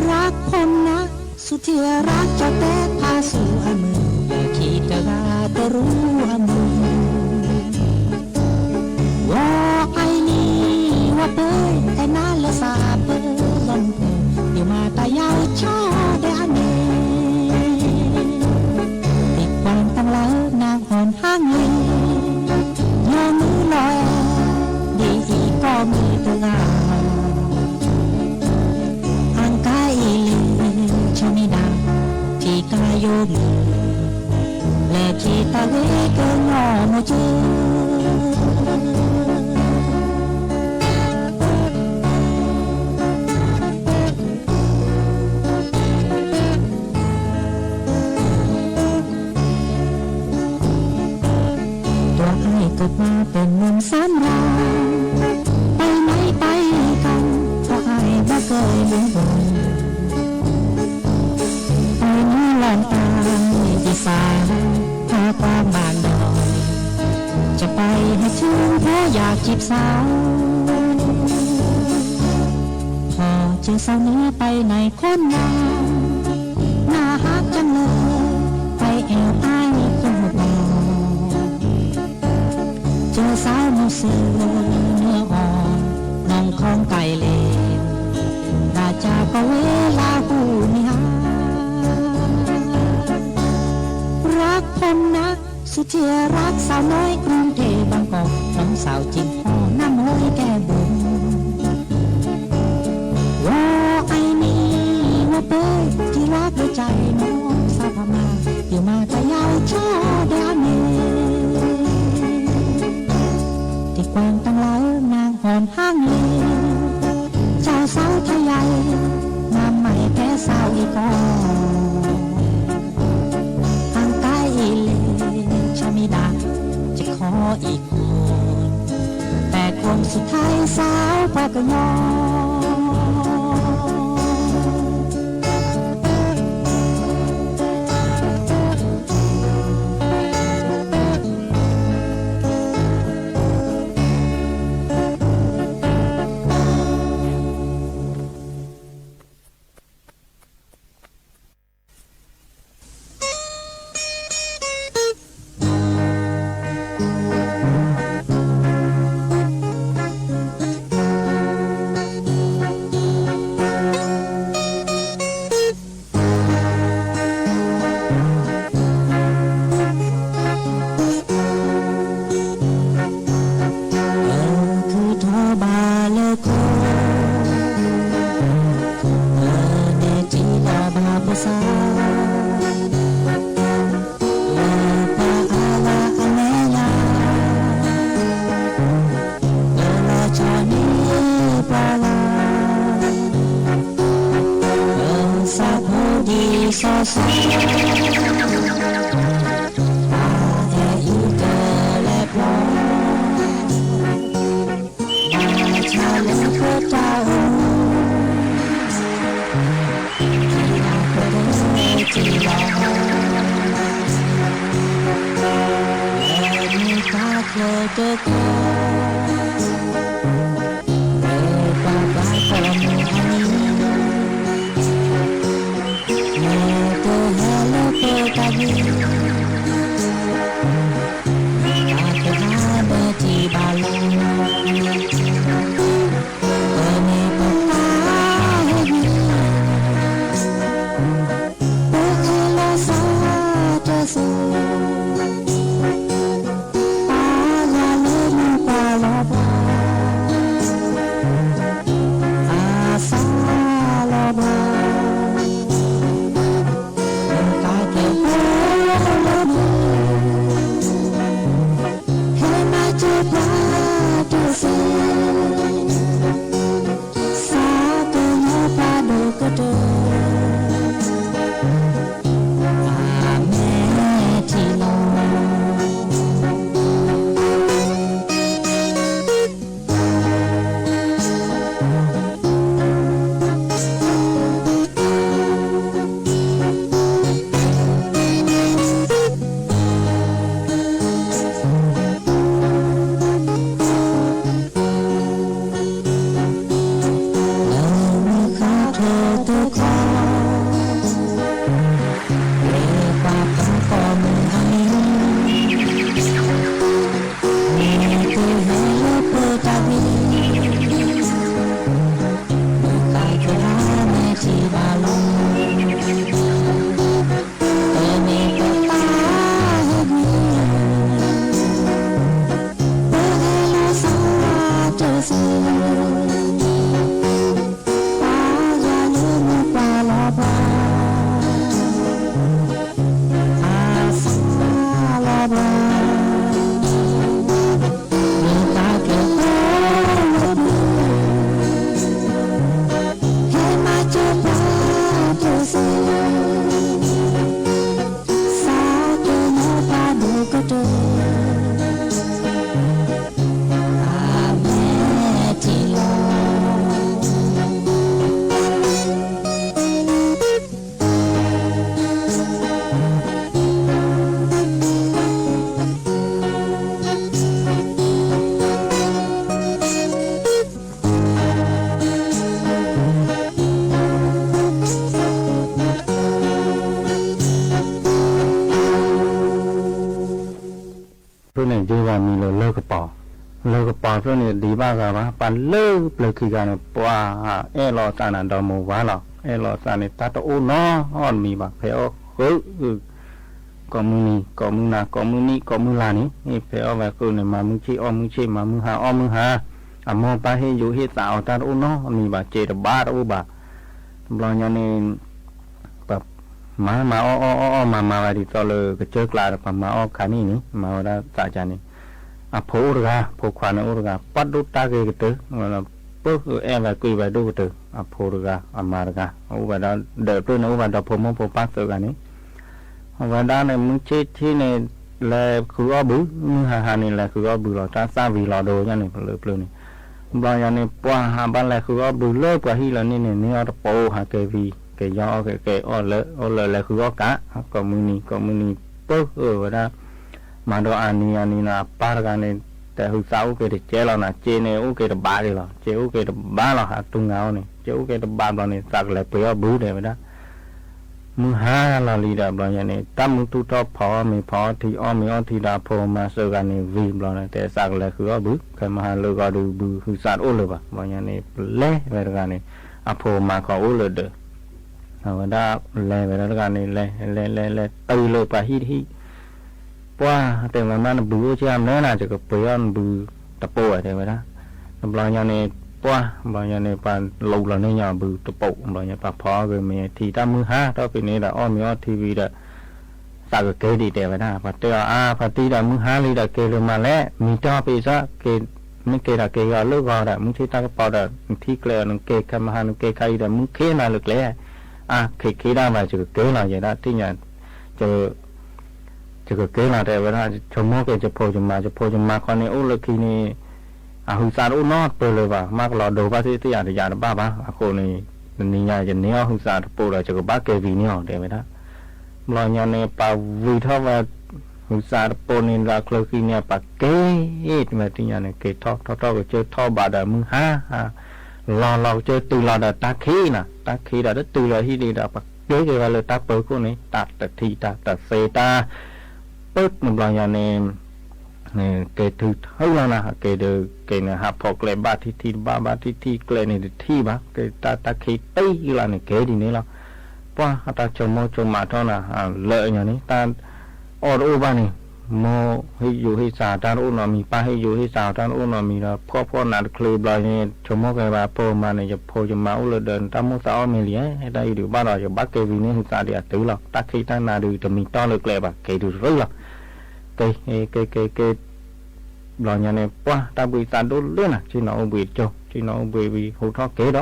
ရၢ်ခိၣ်နၢ် သူၣ်ထံရၢ်ကၠီၣ်တဲဖးဆူအမုၢ် လၢခံတဂၤတရူးအမုၢ် ဝီၤအံၤနံၤ ဝီၤပၢၢ် အဲၣ်နၤလၢသးပၢၢ်လီၤမုၢ်ပၢၢ် ယမၤတၢ်ယါဆၢဒဲးအန့ၣ် โยม และขี้ตะเลก็งอหมดเจ้อ ตั๋วอ้ายเกิดมาเป๋นหนุ่มสำราญ ไปไหนไปกั๋น ตั๋วอ้ายบ่เกยลืมวัน ไปเมืองลำปาง อีสาน ภาคกว้างบ้านดอย จะไปหาเถิง เพราะอยากจีบสาว ผ่อเจอสาวเหนือไปไหนคนงาม น่าฮักจังเลย ไปแอ่วอ้ายคนหัวปอ เจอสาวหมู่เสือเนื้ออ่อน น้องของไก่เหลว น่าจะก็เวลาฮู้นิฮา รักผมนะ สุดที่รักสาวน้อยกรุงเทพบางกอก น้องสาวจิ๋งฮ้อน้ำห้อยแก้มบุ๋ม วอไอ้นี่วอเป้ย ตี้รักหัวใจ๋น้องสาวพม่า อยู่มาแต่เยาว์จ้อแดนเน ตี้แกว้นตังหลายนางหอมห้างเล เจ้าสาวไทยใหญ่ งามใหม่แต๊สาวอี้ก่อ ห่างไก๋อี้เหล ชะมิดา จะขออี้ก่อ แต่คนสุดท้ายสาวปากกะยอ เออ คือทอบาเลโก เออ เนจิลอบาภาษา เออ ปะอาลาอเนยา เออ ลอชอนีปาลา เออ สะโพดีซอสอ ปาแออีเกอแลปลอ มาชาเลเกอเจ้า จีลาเกอเดจีลา แลมีกาเกอเจอเกอ เออ ปาปาก็มีอันนี้ เมโตเฮโลเปกานี อาเปหาเมทีบาลา เปเมปะตาเฮเปเอลาซาเจเซ ปายาเลมีปาลอบา อาซาลอบา กาเกเป ဝဲမံလၢလၢၢ်ကပီၤ, လၢၢ်ကပီၤဖျၢၣ်န့ၣ် ဒံးဘၣ်ဂၤဘၣ်, ပှၤလၢပျၢၤခံဂၤန့ၣ် ပှၤအဲၣ်လီၤသးနၤဒီမိၢ်ဝၤလီၤ, အဲၣ်လီၤသးန့ၣ် တၢ်တအိၣ်နီတမံၤဘၣ်, ဖဲအီၣ်ဃုာ် ကိးမုၢ်နံၤ ကိးမုၢ်နၤ ကိးမုၢ်နံၣ် ကိးမုၢ်လါန့ၣ် ဖဲအီၣ်ဝဲဃုာ်န့ၣ် မၤမုၢ်ဆ့ၣ်အီၣ်မုၢ်ဆ့ၣ် မၤမုၢ်ဟါအီၣ်မုၢ်ဟါ, အမိၢ်ပၢ်ဟ့ၣ်ယိးဟ့ၣ်သးအီၤတၢ်တအိၣ်နီတမံၤဘၣ်, စ့တဘၣ်တအိၣ်ဘၣ်. တဘျီညါန့ၣ် ပှၤမၤမၤအီၣ်အီၣ်အီၣ်အီၣ် မၤမၤဝဲဒ်သိးလၢကစၢၢ်ကျါဒီး ပှၤမၤအီၣ်ခါန့ၣ်န့ၣ် မၤဝဲဒၣ်သးကါန့ၣ် အဖိအိၣ်တဂၤ ဖိခွါန့ၣ်အိၣ်တဂၤ ပှၤဒိၣ်တၢ်ဂ့ၤကတၢၢ်, ပၢၢ်အဲၣ်ဝဲကွံာ်ဝဲဒိၣ်ကတၢၢ်, အဖိတဂၤ အမါတဂၤ အိၣ်ဝဲဒၣ်ဒၢးဖျၢၣ်န့ၣ် အိၣ်ဝဲဒီးဖိမိၢ်ဖိပၢ်သၢဂၤန့ၣ် အဝဲဒၣ်န့ၣ် မုၢ်ဆ့ၣ်ဆ့ၣ်န့ၣ် လဲၤဃုအီၣ်ဘု, မုၢ်ဟါဟါန့ၣ် လဲၤဃုအီၣ်ဘုလီၤ, တၢ်သၣ်ဝံၤလီၤဒိယါန့ၣ် ပလၢပျၢၤန့ၣ်. တဘျီညါန့ၣ် ပှၤဟးဘၣ်လဲၤဃုအီၣ်ဘုလၢပှၤဟံၣ်လၢန့ၣ်န့ၣ် န့ၢ်အီၣ်တပိၤ ဟးက့ၤဝံၤ က့ၤယီအီၣ်က့ၤ က့ၤအီၣ်လၢ အီၣ်လၢလဲၤဃုအီၣ်ကး, ကိးမုၢ်နံၤ ကိးမုၢ်နံၤ ပၢၢ်ဝဲဒၣ် မၤဒီးအနံၤအနံၤန့ၣ် အပၢ်တဂၤန့ၣ် တဲဟုသးအိၣ်က့ၤတကဲလီၤနၤ, စ့န့ၣ်အိၣ်က့ၤတဘးဒံးလီၤ, စ့အိၣ်က့ၤတဘးလီၤ ဟးတူၢ်ငါအီၤန့ၣ် စ့အိၣ်က့ၤတဘးဘျီန့ၣ် သးကလဲၤပှ့ၤအီၣ်ဘုဒဲးဝဲဒၣ် မုၢ်ဟါလီၤလံဒီး ဘျီညါန့ၣ် တၢ်မုၢ်တူၢ်ထီၣ် ဖီအီၣ်မ့ၤဖီအီၣ်ထံ အီၣ်မ့ၤအီၣ်ထံဒီး အဖိမါသၢဂၤန့ၣ် ဝံၤဘျီန့ၣ် တဲသးကလဲၤဃုအီၣ်ဘု, ခဲမဟါလၢဂီၤဒုး ဘုဟုသးတအိၣ်လၢၤဘၣ်. ဘျီညါန့ၣ် ပလဲၤဝဲတဂၤန့ၣ် အဖိမါခီအိၣ်လၢဒၢး အဝဲဒၣ်လဲၤဝဲဒၣ်တဂၤန့ၣ် လဲၤလဲၤလဲၤလဲၤတုၤလၢပှၤဟံၣ်တဟံၣ် ပှၤတဲဝဲမးနဘုအိၣ်ဆံးအါမနုၤနၤ ယကပှ့ၤအီၣ်နဘုတပိၤ တဲဝဲဒၣ်. တဘျီညါန့ၣ် ပှၤ ဘျီညါန့ၣ် ပှၤလူလီၤန့ၢ်ညီဘုတပိၤ, ဘျီညါပှၤဖီအီၣ်ဂ့ၤမ့ၤထံ တၢ်မုၢ်ဟါထီၣ်ဖဲန့ၣ်ဒီး အီၣ်မ့ၤအီၣ်ထံဝံၤဒီး သးကက့ၤဒံးတဲဝဲဒၣ်. ပှၤတဲအီၤ အါ ဖါတံၢ်ဒီး မုၢ်ဟါလံဒီးက့ၤလၢၤမးလဲၣ်, မ့ၤတီၢ်ဖဲစ့ၢ်ကီး မ့ၢ်က့ၤဒီးက့ၤအီၤလၢဂီၤဒီး မုၢ်ဆ့ၣ်တၢ်ကပီၤဒီး နထံၣ်ကျဲအီၤ နက့ၤခဲမဟါ နက့ၤခါအံၤဒီး မုၢ်ခ့နၤလၢကျဲ အါ ခ့ခ့ဒၣ်ဘၣ် ယကက့ၤလီၤ ယဲဒၣ်သ့ၣ်ညါ ယကက့ၤလီၤ တဲဝဲဒၣ်. ဆိမိၣ်က့ၤ ယဖိယမါ ယဖိယမါခီန့ၣ် အိၣ်လၢခံန့ၣ် အဟုသးတအိၣ်နီတပၢၢ်လၢၤဘၣ်, မ့ၢ်ကလီၤဒိဘၣ်သ့ၣ်သ့ၣ် အတယၤတဘၣ်ဘၣ်. အဃိန့ၣ် တနံၤညါ ယန့ၢ်အီၣ်ဟုသးတပိၤဒီး ယကဘၣ်က့ၤဝံၤန့ၢ်အီၤ တဲဝဲဒၣ်. ဘျီညါန့ၣ် ပှၤဝံၤထီၣ်ဝဲ ဟုသးတပိၤန့ၣ် လၢအချၢဃံန့ၣ် ပှၤက့ၤ တမ့ၢ်သ့ၣ်ညါန့ၣ် က့ၤထီၣ်ထီၣ်ထီၣ်ကစၢၢ်ထီၣ်ဘးဒီး မုၢ်ဟါ လီၤလီၤကစၢၢ်တုၤလီၤဒီးတၢ်ခံးနၤ, တၢ်ခံးဒီးတတုၤလီၤဟံၣ်ဒံးဒီး ပှၤက့ၤက့ၤဝဲလၢတၢ်ပၢၤခိၣ်န့ၣ် တၢ်တထံၣ်တၢ်တသ့တၢ် ပၢၢ် တဘျီညါန့ၣ် က့ၤထုးထုးလီၤနၤ, က့ၤဒီးက့ၤန့ၣ် ဟးဖီၣ်ကျဲဘၣ်ထံၣ်ထံၣ်တဘၣ်ဘၣ်ထံၣ်ထံၣ်ကျဲန့ၣ်တထံၣ်ဘၣ်, က့ၤတၢ်တၢ်ခံးတ့ၢ်လီၤန့ၣ် က့ၤဒ်န့ၣ်လီၤ. ပှၤ အတၢ်ဆိမိၣ်ဆိမးထီၣ်နၤ လၢညါန့ၣ် တၢ်အီၣ်တအိၣ်ဘၣ်န့ၣ် မိၢ်ဟ့ၣ်ယိးဟ့ၣ်သးတၢ်တအိၣ်နီတမံၤ, ပၢ်ဟ့ၣ်ယိးဟ့ၣ်သးတၢ်တအိၣ်နီတမံၤဒီး ဖှီၣ်ဖှီၣ်နးတချုးဘျီန့ၣ် ဆိမိၣ်က့ၤဝဲဖိမါန့ၣ် ယဖိယမါအိၣ်လၢဒၢး တၢ်မိၣ်သးအီၣ်မ့ၤလံ, တၢ်အံၤဒုးဘၣ်ဒီး ယဘၣ်က့ၤဝံၤန့ၢ်ဟုသးဒံးအတုၤလီၤ. တၢ်ခံးတၢ်နးဒုးတမံၤတီၢ်လၢကျဲဘၣ် က့ၤတုၤရူၢ်လီၤ. က့ၤ က့ၤ က့ၤ က့ၤ ဘျီညါန့ၣ် ပှၤ တၢ်ဘှံးသးဒိၣ်လၢနၤ, ဆ့ၣ်နီၤအိၣ်ဘှံးတကၠိ, ဆ့ၣ်နီၤအိၣ်ဘှံးဝံၤ ဟူးထီၣ်က့ၤဒီး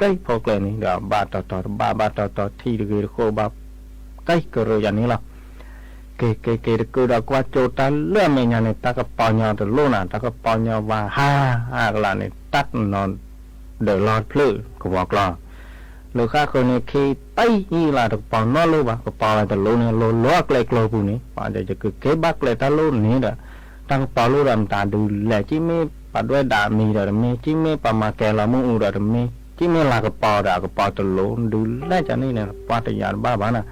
က့ၤဖီၣ်ကျဲန့ၣ်ဒီး ဘၣ်တီၤတီၤတဘၣ် ဘၣ်တီၤတီၤထံၣ်တဂ့ၤတဃိးဘၣ် က့ၤကရၢယၤန့ၣ်လီၤ. က့ၤ က့ၤ က့ၤတကၢၢ်ဒီးကွၢ်ကၠိတၢ်လၢအမဲာ်ညါန့ၣ် တၢ်ကပီၤညီတလိၣ်နၤ, တၢ်ကပီၤညီဝဲဟါ အကလးန့ၣ် တၢ်နီၤ ဒၢးလီၤတဖျၢၣ်ကဝီၤကျီ လၢဃၣ်ဃၢၤန့ၣ် ခံးတံၢ်အံၤလၢတကပီၤနီတလိၣ်ဘၣ်, ကပီၤဝဲတလိၣ်န့ၣ် လိၤလိၤအကျဲကျိၤပူၤန့ၣ် ပှၤဒီးယကက့ၤဘၣ်ကျဲတၢ်လိၣ်န့ၣ်ဒီး တၢ်ကပီၤလိၣ်ဒီးမတၤဒုးလဲၣ်, ကံၣ်မ့ၢ်ပှၤဒွဲၣ်ဒၣ်မံၤဒီးတမ့ၢ်, ကံၣ်မ့ၢ်ပှၤမၤကဲၤလီၤမုၢ်အူဒီးတမ့ၢ်, ကံၣ်မ့ၢ်လၤကပီၤဒီးအကပီၤတလိၣ်ဒုးလဲၣ်ကန့ၣ်န့ၣ် ပှၤတယၤတဘၣ်ဘၣ်နၤ.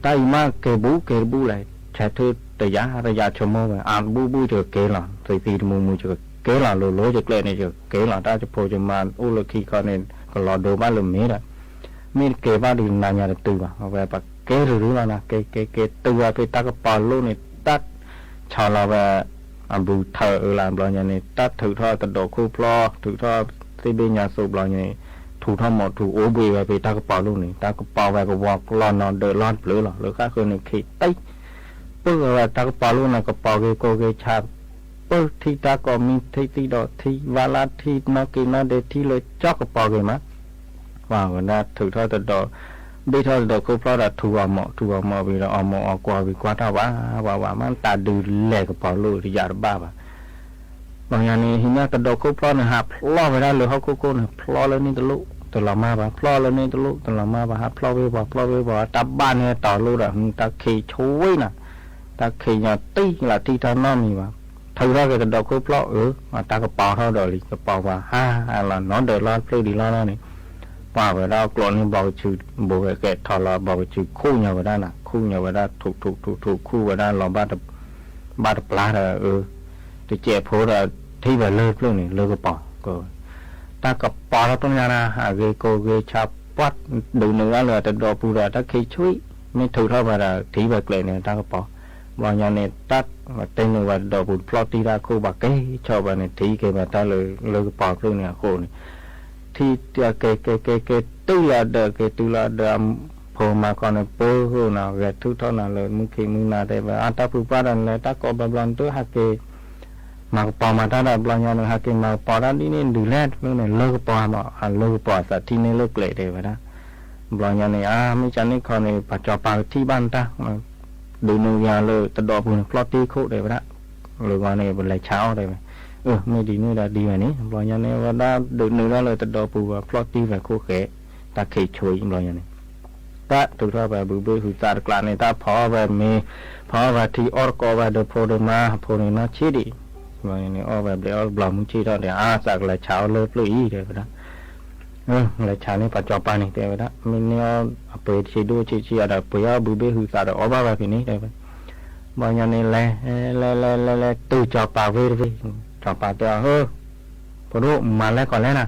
တၢ်အံၤမးက့ၤဘူးက့ၤတဘူးလဲၣ်, ဆဲးထၢၣ်တယၤတယၤဆိမိၣ်ဝဲ အါတဘူၣ်ဘူၣ်ယကက့ၤလီၤ, သံသံတမူမူယကက့ၤလီၤ, လိၤလိၤယကျဲန့ၣ်ယကက့ၤလီၤ, တၢ်ဆိဖိဆိမးအိၣ်လၢခံခီန့ၣ် ကလီၤဒိဘၣ်လၢမ့ၢ်ဒီး မ့ၢ်တက့ၤဘၣ်ဒုးနၤညါတတုၤဘၣ်, အဝဲပှၤက့ၤတရူၢ်လီၤနၤ, က့ၤ က့ၤ က့ၤ တုၤဝဲဖဲတၢ်ကပီၤလိၣ်န့ၣ် တၢ်ဆီလီၤဝဲ အဘူးထၢၣ်အၢလၢဘျီညါန့ၣ် တၢ်ထုးထီၣ်တဒိးခိၣ်ဖျီ ထုးထီၣ်သ့ၣ်ဘ့ၣ်ညါသိးဘျီညါန့ၣ် ထူးထီၣ်မီၤထူးအိၣ်ဘှံးဝဲဖဲတၢ်ကပီၤလိၣ်န့ၣ် တၢ်ကပီၤဝဲကဝီၤကျီနီၤဒၢးလီၤတဖျၢၣ်လီၤ, လၢဃၣ်ဃၢၤန့ၣ် ခံးတံၢ် ပၢၢ်ဝဲတၢ်ကပီၤလိၣ်န့ၣ် ကပီၤဂ့ၤကိးဂ့ၤဆး ပၢၢ်ထံၣ်တၢ်ကိးမံၤထံၣ်သံဒီးထံၣ် ဝါလၢထံၣ်နီၣ်က့ၤနီၣ်ဒဲး ထံၣ်လၢကၠီကပီၤဂ့ၤမး, ပှၤဝဲဒၣ်ထုးထီၣ်တဒိး ဘ့ၣ်ထီၣ်တဒိးခိၣ်ဖျီဒီးထူးအီၤမီၤ ထူးအီၤမီၤဝံၤဒီးအီၤမီၤအီၤကွီၤဝံၤကွၢ်ထီၣ်ဝးဝးဝး မ့ၢ်တၢ်ဒုးလဲၤကပီၤလိၣ်တယၤတဘၣ်ဘၣ်. ပှၤညါန့ၣ် ဟံးန့ၢ်တဒိးခိၣ်ဖျီန့ၣ် ဟးဖျီဝဲဒၣ်လၢဟီၣ်ခိၣ်ခိၣ်န့ၣ် ဖျီလၢန့ၣ်တလိၣ် တလီၤမၢ်ဘၣ် ဖျီလၢန့ၣ်တလိၣ် တလီၤမၢ်ဘၣ် ဟးဖျီဝ့ၤဝီၤ ဖျီဝ့ၤဝီၤ တၢ်ဘၣ်န့ၣ်တီၤလိၣ်ဒီး တၢ်ခံးဆွံနၤ တၢ်ခံးညီတံၢ်လၢထံၣ်တၢ်နီတမံၤဘၣ်. ထုးထီၣ်က့ၤတဒိးခိၣ်ဖျီအၢ တၢ်ကပီၤထီၣ်ဒီးလံ ကပီၤဝဲဟါလီၤနီၤဒၢးလီၤတဖျၢၣ်ဒံးလီၤလီၤန့ၣ် ပှၤဝဲဒၣ်အကျိးန့ၣ်ဘီကဆူး ဘိးဝဲကဲထီၣ်လီၤ ဘီကဆူးခူၣ်ညီဝဲဒၣ်နၤ ခူၣ်ညီဝဲဒၣ် ထုးထုးထုးထုးခူၣ်ဝဲဒၣ်လီၤ ဘၣ်တပျၢ်ဒီးအၢ တစဲးဖိဒီး ထံၣ်ဝဲလၢပျၢၢ်န့ၣ် လၢကပီၤ က တၢ်ကပီၤထီၣ်တညါနၤ အဂ့ၤကိးဂ့ၤဆး ပှၢ် ဒုးနုာ်အီၤလၢတဒီပူၤဒီး တၢ်ခံဆွံ မ့ၢ်ထုးထီၣ်ဝဲဒီး ထံၣ်ဝဲကျဲန့ၣ် တၢ်ကပီၤ ဘျီညါန့ၣ် တၢ်တဲနုာ်ဝဲတဒီပူၤ ဖျီၣ်တံၢ်တၢ်အခိၣ် ဘၣ်က့ၤဆီၣ်ဝဲန့ၣ် ထံၣ်က့ၤဝဲတၢ်လၢ လၢကပီၤဖျၢၣ်န့ၣ်အဃိန့ၣ် ထံၣ်က့ၤ က့ၤ က့ၤ က့ၤတုၤလီၤဒီး က့ၤတုၤလီၤဒီး ဖိမါခီန့ၣ် ပၢၢ်ဃုာ်နၤ ဂဲၤထုးထီၣ်နၤလၢမုၢ်ခံမုၢ်နၤ တဲဝဲ အါ တၢ်ဖုပှၢ်ဒီး နလဲၤတၢ်ကိးဘျီဘျီ နတဟးက့ၤ မၤကပီၤမၤတၢ်ဒီး ဘျီညါန့ၣ် ဟးက့ၤမၤကပီၤတၢ်ဒ်န့ၣ် ဒုးလဲၣ် ဖျၢၣ်န့ၣ် လၢကပီၤမး အလၢကပီၤအသးထံၣ်န့ၢ်လၢကျဲ တဲဝဲဒၣ် ဘျီညါန့ၣ် အါ မ့ၢ်ကန့ၣ်ခီန့ၣ် ပှၤစီၤပၤကထံၣ်ဘၣ်နတၢ် ဒုးနုာ်ယၤလၢတဒီပူၤန့ၣ် ဖျီၣ်တံၢ်ခိၣ် တဲဝဲဒၣ် လၢဂီၢ်န့ၣ် ပလဲၤဆါအီၤ တဲဝဲ အၢ မ့ၢ်ဒ်န့ၣ်ဒီးဒ်ဝဲန့ၣ် ဘျီညါန့ၣ် ဝဲဒၣ်ဒုးနုာ်ဒၣ်လၢတဒီပူၤ ဖျီၣ်တံၢ်ဝဲခိၣ်ဃဲ တၢ်ခံဆွံ ဘျီညါန့ၣ် တၢ်ထုးထီၣ်ဝဲဘုဘ့ၣ်ဟုသးတကျးန့ၣ် တၢ်ဖီဝဲမ့ၤ ဖီဝဲထံ အီၣ်တကိးဝဲဒီးဖိဒီးမါ ဖိန့ၣ်နီၢ်ဆံးဒံး ဘျီညါန့ၣ် အီၣ်ဝဲဘျဲးအီၣ်ဘျီမုၢ်ဆ့ၣ်ထီၣ်ဒီး အါ သးကလဲၤဆါအီၤလၢပျၢၢ်အံၤ တဲဝဲဒၣ် အၢ လဲၤဆါန့ၢ်ပှၤစီၤပၤန့ၣ် တဲဝဲဒၣ် မ့ၢ်န့ၢ်အီၤအပှ့ၤဆံးဒိၣ်ဆံးဆံးဒီး ပှ့ၤအီၣ်ဘုဘ့ၣ်ဟုသးဒီး အီၣ်ဘၣ်ဝဲဖဲန့ၣ် တဲဝဲ ဘျီညါန့ၣ် လဲၤ လဲၤ လဲၤ လဲၤ လဲၤ တုၤစီၤပၤဝ့ၢ်တဝ့ၢ် စီၤပၤတဲအီၤ ဟၢ ဖိဒိၣ် မၤလဲၣ်ကီးလဲၣ်နၤ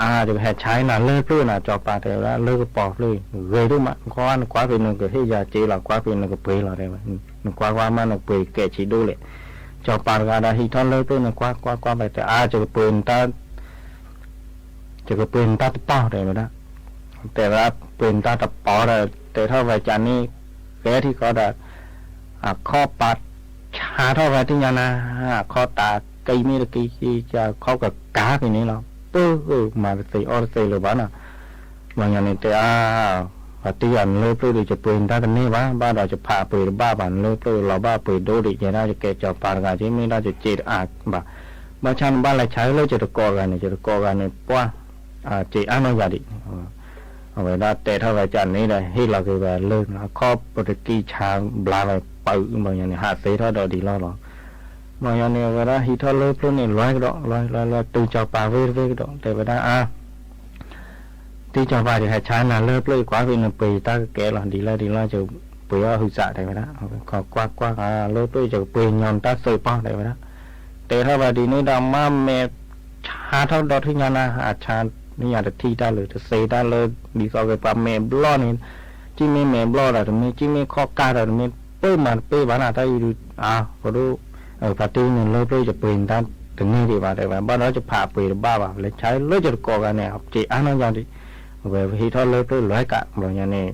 အါ ယကဟဲဆါနၤလၢပျၢၢ်နၤ စီၤပၤတဲဝဲဒၣ် လၢကပီၤဖျၢၣ် ဂ့ၤဒိၣ်မး နကွၢ် နကွၢ်ဖဲနကဟ့ၣ်ယၤစ့လီၤ ကွၢ်ဖဲနကပှ့ၤလီၤ တဲဝဲ နကွၢ်ကွၢ်မး နပှ့ၤကဲးဆံးဒိၣ်လဲၣ် စီၤပၤတဂၤဒီးဟံးထီၣ်လၢပျၢၢ်န့ၣ် ကွၢ် ကွၢ် ကွၢ် ဘၣ်တဲ အါ ယကပှ့ၤနတၢ် ယကပှ့ၤနတၢ်တပီၤ တဲဝဲဒၣ် တဲဝဲဒၣ် ပှ့ၤနတၢ်တပီၤဒီး တဲထီၣ်ဝဲကန့ၣ် ကဲထံၣ်ကီးဒီး အခီၣ်ပာ်ဆါထီၣ်ဝဲတညါနၤ အခီၣ်တၢ်ကံမ့ၢ်တကံ အခီၣ်ကကါဖဲန့ၣ်လီၤ ပၢၢ် မၤတသ့အီၣ်တသ့လၢၤဘၣ်နီၤ ဘျီညါန့ၣ်တဲ အါ ပှၤတံၢ်ဧၢ နလၢပျၢၢ်ဒီး ယပှ့ၤနတၢ်တန့ၢ်ဘၣ် ဘၣ်ဒီးယဖးပှ့ၤတဘၣ်ဘၣ် နလၢပျၢၢ်လီၤဘၣ်ပှ့ၤဒိၣ်ဒံး ယဲဒၣ်ယကဲစီၤပၤတဂၤ ယမ့ၢ်ဒၣ်ယစ့တအါဘၣ် ဘၣ်ဆၣ်နဘၣ်လဲၤဆါလၢယတကိးတဂၤန့ၣ် ယတကိးတဂၤန့ၣ် ပှၢ် အစ့အါနီၢ်ယၤဒံး အဝဲဒၣ်တဲထီၣ်ဝဲကန့ၣ်ဒီး ဟ့ၣ်လီၤက့ၤဝဲလၢ အခီၣ်ပတကံဆါဘျါဝဲပၢၢ် ဘျီညါန့ၣ် ဟးသ့ထီၣ်ဒီးဒ်လီၢ်လီၤ ဘျီညါန့ၣ် အဝဲဒၣ်ဟံးထီၣ်လၢပျၢၢ်န့ၣ် လွဲကဒီး လွဲ လွဲ လွဲ တုၤစီၤပၤဝ့ၢ်တဝ့ၢ်ကဒီး တဲဝဲဒၣ် အါ တံၢ်စီၤပၤ ယဟဲဆါနၤလၢပျၢၢ် ကွၢ်ဖဲနပှ့ၤတၢ်ကကဲလီၤ ဒ်လဲၣ်ဒ်လဲၣ် ယပှ့ၤအီၣ်ဟုသး တဲဝဲဒၣ် ခီကွၢ်ကွၢ် လၢပျၢၢ် ယကပှ့ၤညီနတၢ်သုးပီၢ် တဲဝဲဒၣ် တဲထီၣ်ဝဲဒ်န့ၣ်ဒီး မ့ၢ်မဲာ်ဆါထီၣ်ဒီးထံၣ်ညါနၤ အဆါ မ့ၢ်ယၤတထံၣ်တၢ်လၢၤ တသ့တၢ်လၢၤ ဒ်သိးက့ၤပှၤမဲာ်ဘျီၣ်န့ၣ် ကၠံၣ်မ့ၢ်မဲာ်ဘျီၣ်ဒီး တမ့ၢ်ကၠံၣ်မ့ၢ်ခီၣ်ကါဒီး တမ့ၢ်ပၢၢ်မၤတပ့ၢ်ဘၣ်နၤ တၢ်အံၤဒုး အါ ဖိဒိၣ် ပှၤတံၢ်န့ၣ်လၢပျၢၢ် ယပှ့ၤနတၢ်တန့ၢ်ဒံးဘၣ် တဲဝဲ ဘၣ်ဒီးယဖးပှ့ၤတဘၣ်ဘၣ် လဲၤဆါလၢယတကိးတဂၤန့ၣ် အစ့အါနီၢ်ယၤဒံး ဝဲဟံးထီၣ်လၢပျၢၢ်လွဲကး ဘျီညါန့ၣ်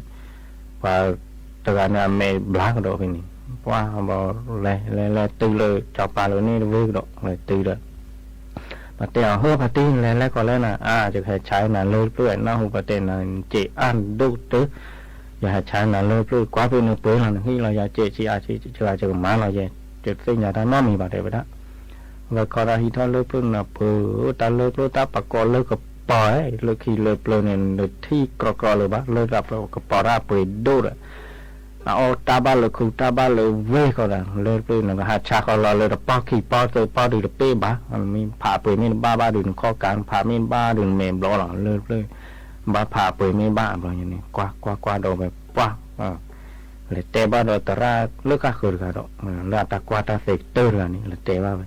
ပှၤတဂၤန့ၣ် အမဲာ်ဘျါကဒီးဖဲန့ၣ် ပှၢ် ဘျီလဲၤ လဲၤ လဲၤ တုၤလၢ စီၤပၤလၢန့ၣ်တဝ့ၢ်ကဒီး လဲၤတုၤဒီး ပှၤတဲအီၤ ဟၢ ပှၤတံၢ် နလဲၤလဲၣ်ကီးလဲၣ်နၤ အါ ယကဟဲဆါနၤလၢပျၢၢ် နၢ်ဟူပှၤတဲနၤ စ့အါဒိၣ်ကတၢၢ် ယဟဲဆါနၤလၢပျၢၢ် ကွၢ်ဖဲနပှ့ၤလီၤ နဟ့ၣ်လီၤယၤစ့ စ့အါ စ့ ယကမၤလီၤယဲ ယတသ့ၣ်ညါတၢ်နီတမံၤဘၣ် တဲဝဲဒၣ် ဝဲခီဒီးဟံးထီၣ်လၢပျၢၢ်နၤ ပၢၢ် တၢ်လၢပျၢၢ်တၢ်ပကိးလၢကပီၤ လၢခံလၢပျၢၢ်န့ၣ် နထံၣ်ကြီကြီလၢၤဘၣ် လၢတၢ်ကပီၤတၢ်ပှ့ၤဒိၣ်ဒီး အအီၣ်တၢ်ဘၣ်လၢခူတၢ်ဘၣ်လၢဝ့ၢ်ဃီဒီး လၢပျၢၢ်န့ၣ် ကဟးဆါဃီလီၤလၢတပီၢ်ခံပီၢ်သၢပီၢ်ဒုးတပ့ၢ်ဘၣ် မ့ၢ်ဖးပှ့ၤမ့ၢ်တဘၣ်ဘၣ်ဒုး နခီၣ်ကါ ဖးမ့ၢ်တဘၣ်ဒုး နမဲာ်ဘျီၣ်လီၤ လၢပျၢၢ် ဘၣ်ဖးပှ့ၤမ့ၢ်ဘၣ် ဘျီညါန့ၣ် ကွၢ် ကွၢ် ကွၢ်ဒီးဝဲ ပှၢ် လဲၤတဲဘၣ်ဒီးသရၣ်လၢဃၣ်ဃုာ်တဂၤဒီး လၢအတၢ်ကွၢ်တၢ်သ့ကတၢၢ်တဂၤန့ၣ် လဲၤတဲဘၣ်ဝဲ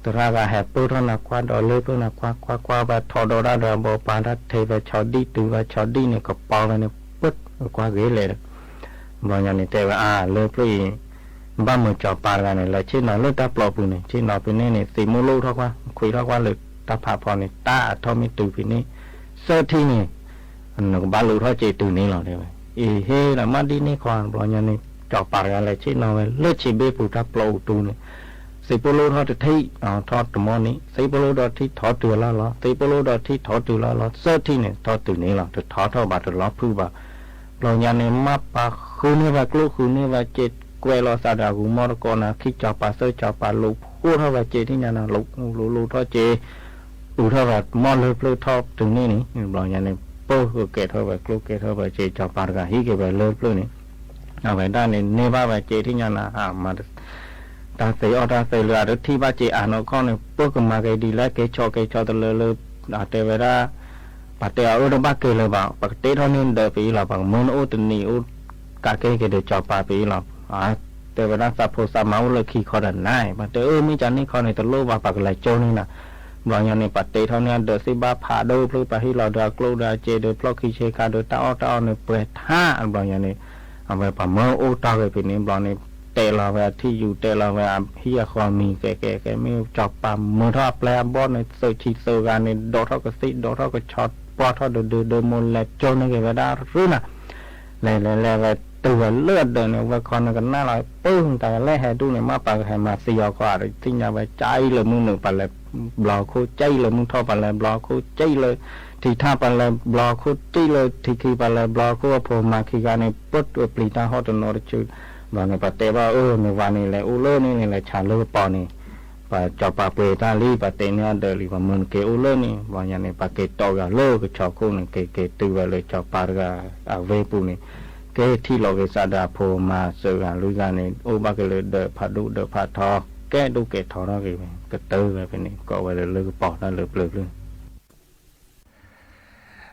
သရၣ်ဂၤဟဲပၢၢ်ထီၣ်နၤ ကွၢ်ဒီးလၢပျၢၢ်နၤ ကွၢ် ကွၢ် ကွၢ် ဝဲထီၣ်ဒီးဒၣ်ဒီးဘီပၤတၢ်ထဲဝဲဆီဒံၣ် တုၤဝဲဆီဒံၣ်န့ၣ် ကပီၤဝဲန့ၣ် ပၢၢ် ကွၢ်ဂ့ၤလဲၣ်ဒီး ဘျီညါန့ၣ်တဲဝဲ အါ လၢပျၢၢ်အံၤ ဘၣ်မုာ်စီၤပၤတဂၤန့ၣ် လဲၤဆ့ၣ်နီၤလၢတၢ်ပျီပူၤန့ၣ် ဆ့ၣ်နီၤဖဲန့ၣ်န့ၣ် သံးမိၢ်လိၣ်ထီၣ်ကွၢ် ခွံထီၣ်ကွၢ်လၢတၢ်ဖးဖီန့ၣ် တၢ်အထီၣ်မ့ၢ်တုၤဖဲန့ၣ် သၢထံၣ်န့ၣ် နကဘၣ်လူၤထီၣ်စ့တုၤန့ၣ်လီၤ တဲဝဲ အ့ဟ့ ဒီးမ့ၢ်ဒ်န့ၣ်ခီ ဘျီညါန့ၣ် စီၤပၤတဂၤလဲၤဆ့ၣ်နီၤဝဲလၢဆံးဘ့ၣ်ပူၤတၢ်ပျီအူတူန့ၣ် သံးမိၢ်လိၣ်ထီၣ်တထံၣ် ထီၣ်တမီၢ်န့ၣ် သံးမိၢ်လိၣ်ဒီးထံၣ်ထီၣ်တုၤလီၢ်လီၤ သံးမိၢ်လိၣ်ဒီးထံၣ်ထီၣ်တုၤလီၢ်လီၤ သၢထံၣ်န့ၣ် ထီၣ်တုၤန့ၣ်လီၤ တထီၣ်ထီၣ်ဘၣ်တလီၤဖုးဘၣ် ဘျီညါန့ၣ် မ့ၢ်ပာ်ဃုန့ၢ်ဝဲကျိၣ်ဃုန့ၢ်ဝဲစ့ ကွဲးလီၤသးဒီးအဂူၤမီၢ်တကိးနၤ ခံစီၤပၤသၢစီၤပၤ လူၤဃိထီၣ်ဝဲစ့ထံၣ်ညါနၤ လူၤလူၤလူၤထီၣ်စ့ အုးထီၣ်ဝဲမီၢ်လၢပျၢၢ်ထီၣ်တုၤန့ၣ်န့ၣ် ဘျီညါန့ၣ် ပၢၢ်ကကဲထီၣ်ဝဲကျိၣ်ကဲထီၣ်ဝဲစ့ စီၤပၤတဂၤဟံးက့ၤဝဲလၢပျၢၢ်န့ၣ် အဝဲဒၣ်န့ၣ် န့ၢ်ဘၣ်ဝဲစ့ထံၣ်ညါနၤ အမၤ တၢ်သ့အီၣ်တၢ်သ့လၢအတထံၣ်ဘၣ်စ့အါနီၢ်ခီန့ၣ် ပၢၢ်ကမၤက့ၤဒ်လဲၣ် ကဲဆီကဲဆီတလၢလၢ အတဲဝဲဒၣ် ပှၤတဲအီၤအၢ တဘၣ်က့ၤလၢၤဘၣ် ပကတ့ထီၣ်န့ၢ်နဒၢးဖဲအံၤလီၤ ပကမၢနအိၣ်တနံၤအိၣ် ကးက့ၤက့ၤဒီးစီၤပၤဖဲအံၤလီၤ အ တဲဝဲဒၣ် သးဖိသးမါအိၣ်လၢခံခီဒီးနၤ. ပှၤတဲ အၢ မ့ၢ်ကန့ၣ်ခီန့ၣ် တလိၣ်ဘၣ် ပကလဲၤကၠိန့ၣ်နၤ. ဘျီညါန့ၣ် ပှၤတဲထီၣ်န့ၢ်အဒၢးသ့ၣ်ဘၣ်ဖးဒိၣ်ဖျၢၣ် ပှၤဟ့ၣ်လီၤဒီးအကျိၣ်ဒီးအစ့ဒီး ဖျီၣ်ခံဆ့ခါဒီး တၢ်အီၣ်တၢ်အီန့ၣ်ပှဲၤထါ. ဘျီညါန့ၣ် အဝဲပှၤမၢအိၣ်တီၢ်ဂ့ၤဖဲန့ၣ် ဘျီန့ၣ် တဲလီၤဝဲအထံၣ်ယူၤ တဲလီၤဝဲအဟံၣ်အဃီမံၤ ကဲ ကဲ ကဲ မ့ၢ်စီၤပၤမၢထီၣ်အပျဲၢ်အဘီၣ်န့ၣ် သုးဆံသုးဂၤန့ၣ် ဒိးထီၣ်ကသံၣ် ဒိးထီၣ်ကဆီ ပျီထီၣ်ဒုးဒုးဒုး မိၢ်လဲၤကၠိန့ၢ်က့ၤဝဲဒၣ်ရုၢ်နၤ. လဲၤလဲၤလဲၤဝဲတုၤဝဲလၢအဒၢးန့ၣ် ဝဲခီန့ၣ်ကနၣ်လီၤ ပူၤ တၢ်ကလဲၤဟဲဒူၣ်န့ၣ် မ့ၢ်ပှၤကဟဲမၤသံအီၤခီ အသ့ၣ်ညါဝဲ ကၠံလၢမုၢ်နုာ် ပှၤလဲၤဘျီခိၣ် ကၠံလၢမုၢ်ထီၣ် ပှၤလဲၤဘျီခိၣ် ကၠံလၢထံထၣ် ပှၤလဲၤဘျီခိၣ် ကၠံလၢထံခံ ပှၤလဲၤဘျီခိၣ် အဖိမါခံဂၤန့ၣ် ပူၤ ပျံၤတၢ်ဟီၣ်တနီၤတဆူ ဘျီန့ၣ် ပှၤတဲဘၣ် အၢ မ့ၢ်ဝဲန့ၣ် လဲၤအိၣ်လၢန့ၣ်န့ၣ် လဲၤဆးလၢကပီၤန့ၣ် ပှၤစီၤပၤပှ့ၤတၢ်လံ ပှၤတဲန့ၢ်အဒၢးလံ ပှၤမၢနက့ၤအိၣ်လၢန့ၣ် ဘျီညါန့ၣ် ပှၤက့ၤတီၢ်ဂၤလၢကဆီခိၣ်န့ၣ် က့ၤက့ၤတုၤဝဲလၢစီၤပၤတဂၤအဝ့ၢ်ပူၤန့ၣ် က့ၤထံၣ်လိာ်က့ၤစးဒီးအဖိမါ သၢဂၤလွံၢ်ဂၤန့ၣ် အိၣ်ဘၣ်က့ၤလၢဒၢးဖးဒိၣ်ဒၢးဖးထီ ကဲဒိၣ်ကဲထီထီၣ်က့ၤဝဲ ကတၢၢ်ဝဲဖဲန့ၣ် ကိးဝဲလၢလၢကပီၤတၢ်လၢပျၢၤပျၢၤ ဒီပုၢ်ဝဲၢ်ပှၤ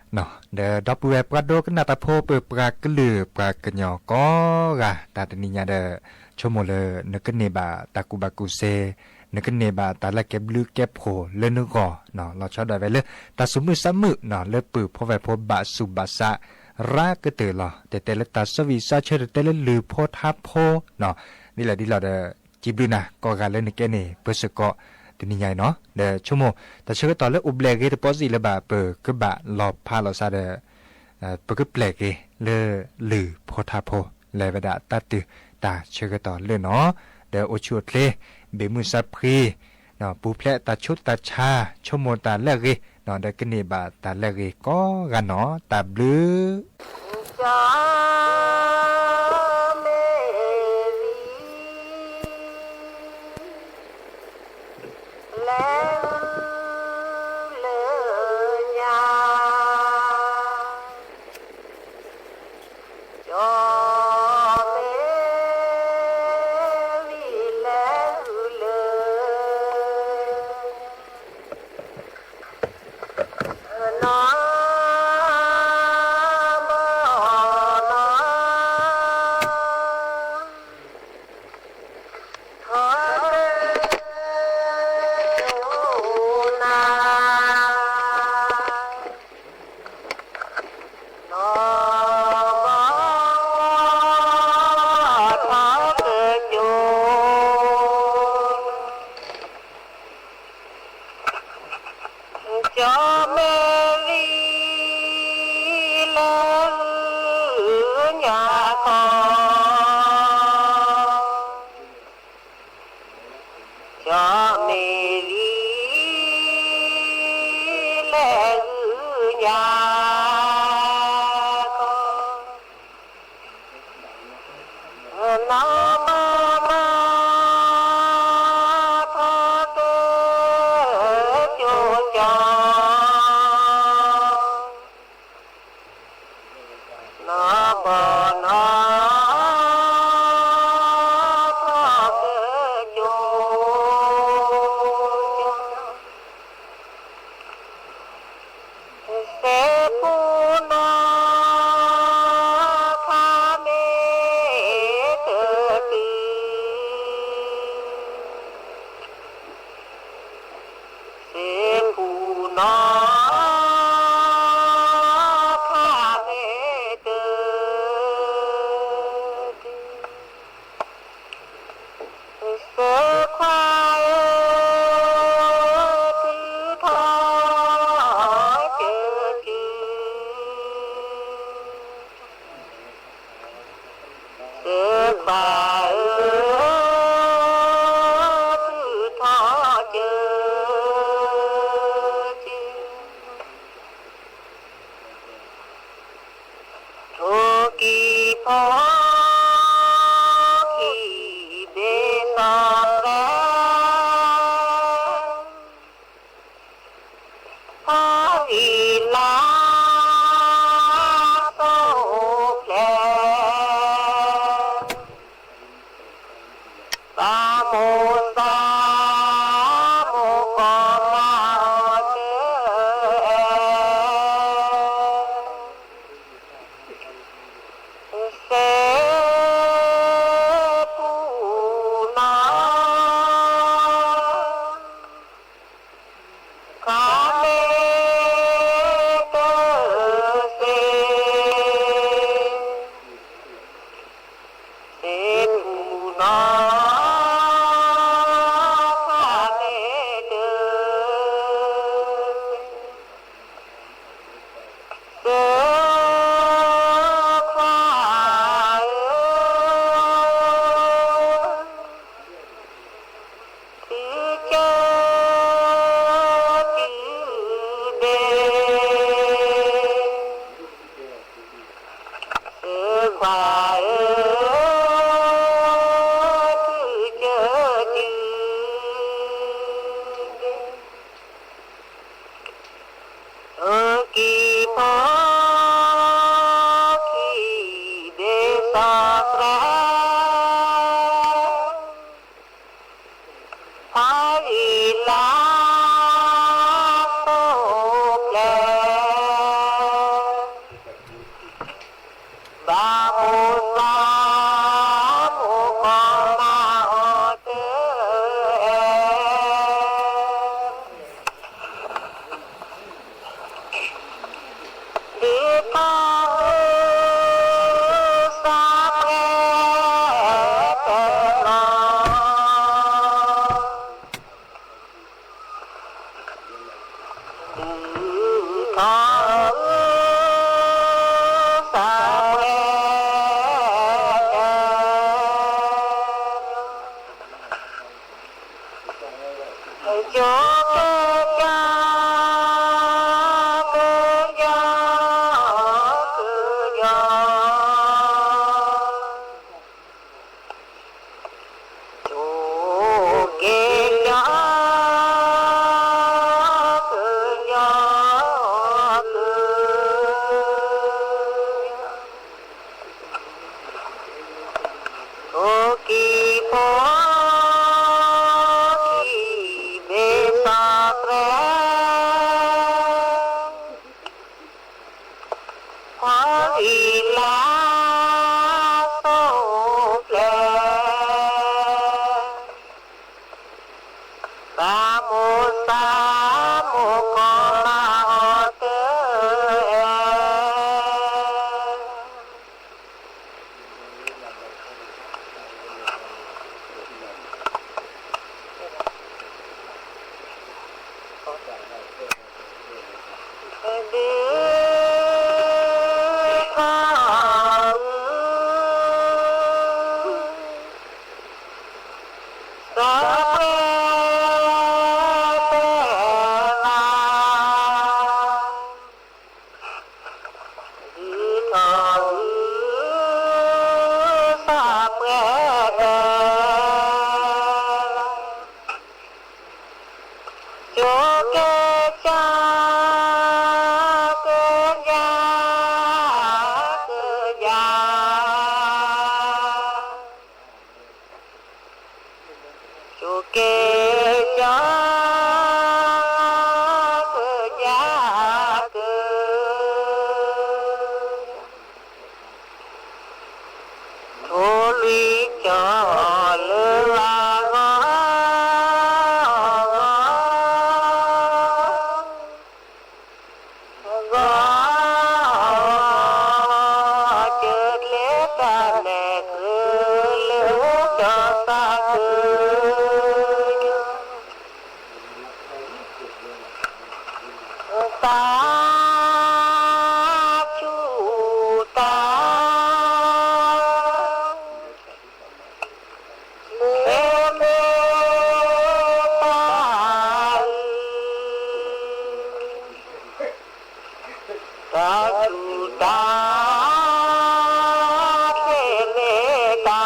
ဒိကနၣ်တၢ်ဖိ ပပှၤကလုာ်ပှၤကညီကိးဂၤ တၢ်တနံၤညါဒီး ဆိကမိၣ်လၢနကန့ၢ်ဘၣ်တၢ်ကူၣ်ဘၣ်ကူၣ်သ့ နကန့ၢ်ဘၣ်တၢ်လဲၤကဲဘျုးကဲဖှိၣ်လၢနဂီၢ် လီၤဆီဒၣ်ဝဲလၢ တၢ်သူၣ်မုာ်သးမုာ် လၢပုၢ်ဖိဝဲၢ်ဖိဘၣ်သူၣ်ဘၣ်သး ရၤကတၢၢ်လီၤ. တဲတဲလၢတၢ်စီဝံၣ်စီဆၢ တဲတဲလၢလုၢ်ဖိထါဖိ ဒ်လဲၣ်ဒ်လဲၣ်ဒီး စံးဘျုးနၤ ကိးဂၤလၢနကဲန့ၣ် ပၢဆၢကီး တနံၤညါအံၤနီၤ ဒီးဆိကမိၣ် တၢ်ဆၢကတီၢ်လၢအိၣ်ဘျဲၣ်ဂ့ၤတပီၢ်စံးလၢၤဘၣ် ပကဘၣ်လီၤဖးလီၤစၢ်ဒီး ပကပျဲၢ်က့ၤလၢလုၢ်ဖိထါဖိ လဲၤဝဲဒၣ်တၢ်တုၤတၢ်ဆၢကတီၢ်လၢနီၤ ဒီးအိၣ်ဆူၣ်အိၣ်ချ့ ဘၣ်မုာ်သးဖှံ ပူၤဖျဲးတၢ်ဆူးတၢ်ဆါ ဆိကမိၣ်တၢ်လၢအဂ့ၤ ဒီးကန့ၢ်ဘၣ်တၢ်လၢအဂ့ၤကိးဂၤနီၤ တၢ်ဘျုး ขอข้าแลเถิด เสด็จพ่อเอ๋ย ถือเจ้าจื้อเดช เออ ขวาเอ๋ย ถือเจ้าจื้อเดช เออ กี่ปอกี่เบสอแกร พระอิลาโสแปล บาโมสาโมก็มาออเตอแอ ดีทองสาแพร่แต่หนอ ดีทองสาแพร่แต่หนอ โจเกจาเกยาเกยา โจเกจาเกยาเกยา โอกีโปกีเบสาแปร พออีลาโสแปร สาโมสาโมก็มาออเตอแอ เดือของ สาแปรแปรมา ดีทองสาแปรแปรมา โจเกจาเกยาเกยา โจเกจาเกยาเกยา โทลีจอเลอวางอ ก็เจิดเล็ดตาแหลกคือเลือดจอสาคือ ตาชูตา เมตตา ตาชูตา เมตตา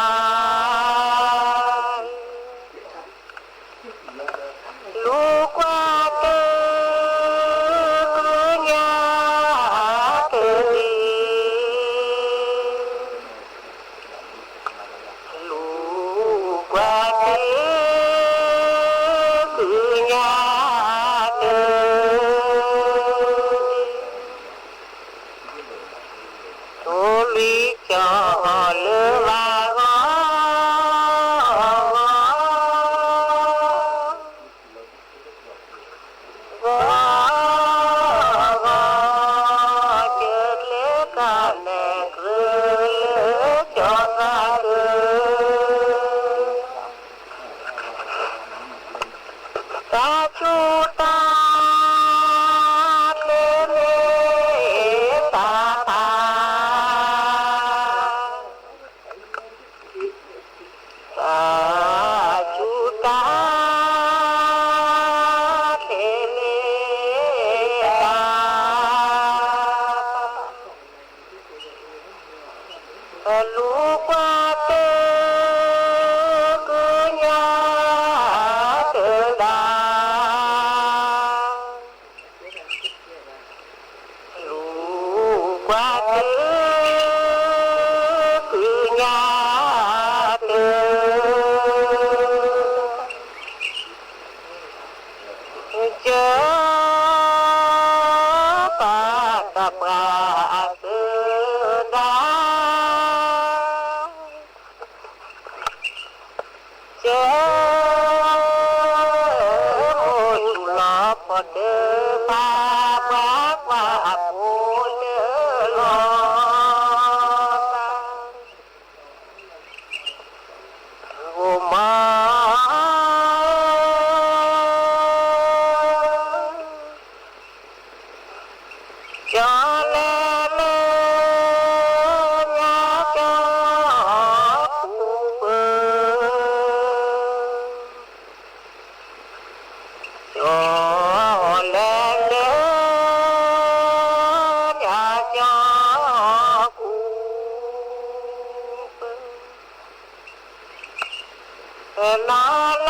เออ นอแล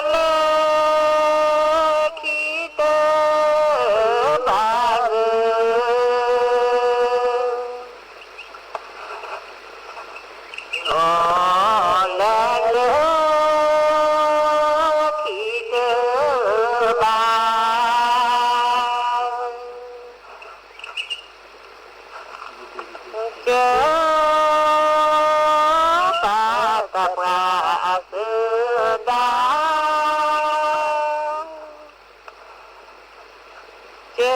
เลิกขี้เต๋อบ่าเอ๋ย นอแลเลิกขี้เต๋อบ่า เจอปาตะปาเสือดาว เจอ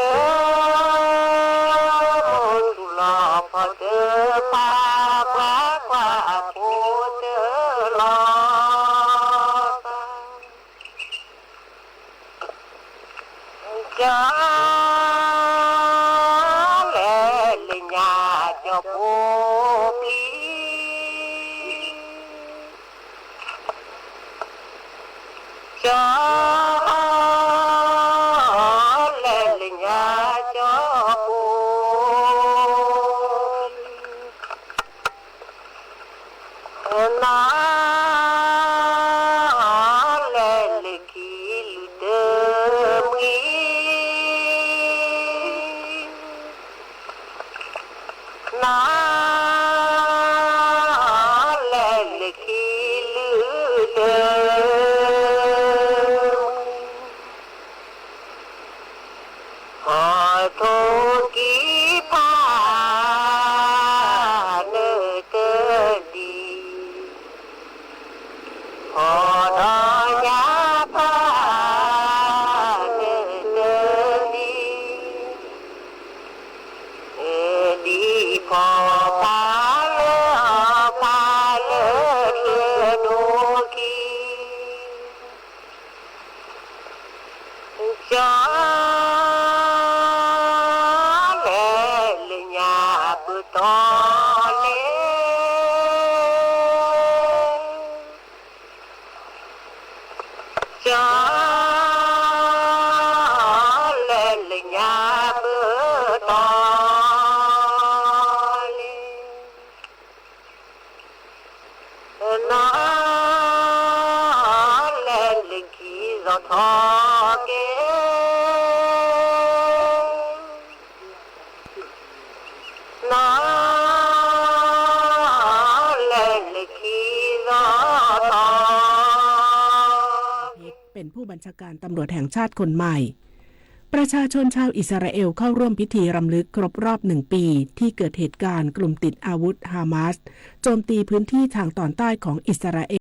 มนต์สุหลอก ผ่อเจอปากว่า กว่าผู้เจอหลอก จอแลเลิกยาจอปูปลี จอแลเลิกยาจอปูปลี นอแลเลิกขี้ลือเต๋อมี นอแลเลิกขี้ลือเต๋อมี ผ่อโทษกี่ผ้าเน่อเต๋อดี ผ่อดอยาผ้าเน่อเต๋อดี เออ ดีผ่อผ้าเน่อ ผ้าเน่อเต๋อดูกี่ จอแลเลิกยาเปื้อตอเล จอแลเลิกยาเปื้อตอเล นอแลเลิกขี้สอทอเก นอแลเลิกขี้สอทอเก เป็นผู้บัญชาการตำรวจแห่งชาติคนใหม่ ประชาชนชาวอิสราเอลเข้าร่วมพิธีรำลึกครบรอบหนึ่งปี ที่เกิดเหตุการณ์กลุ่มติดอาวุธฮามาสโจมตีพื้นที่ทางตอนใต้ของอิสราเอ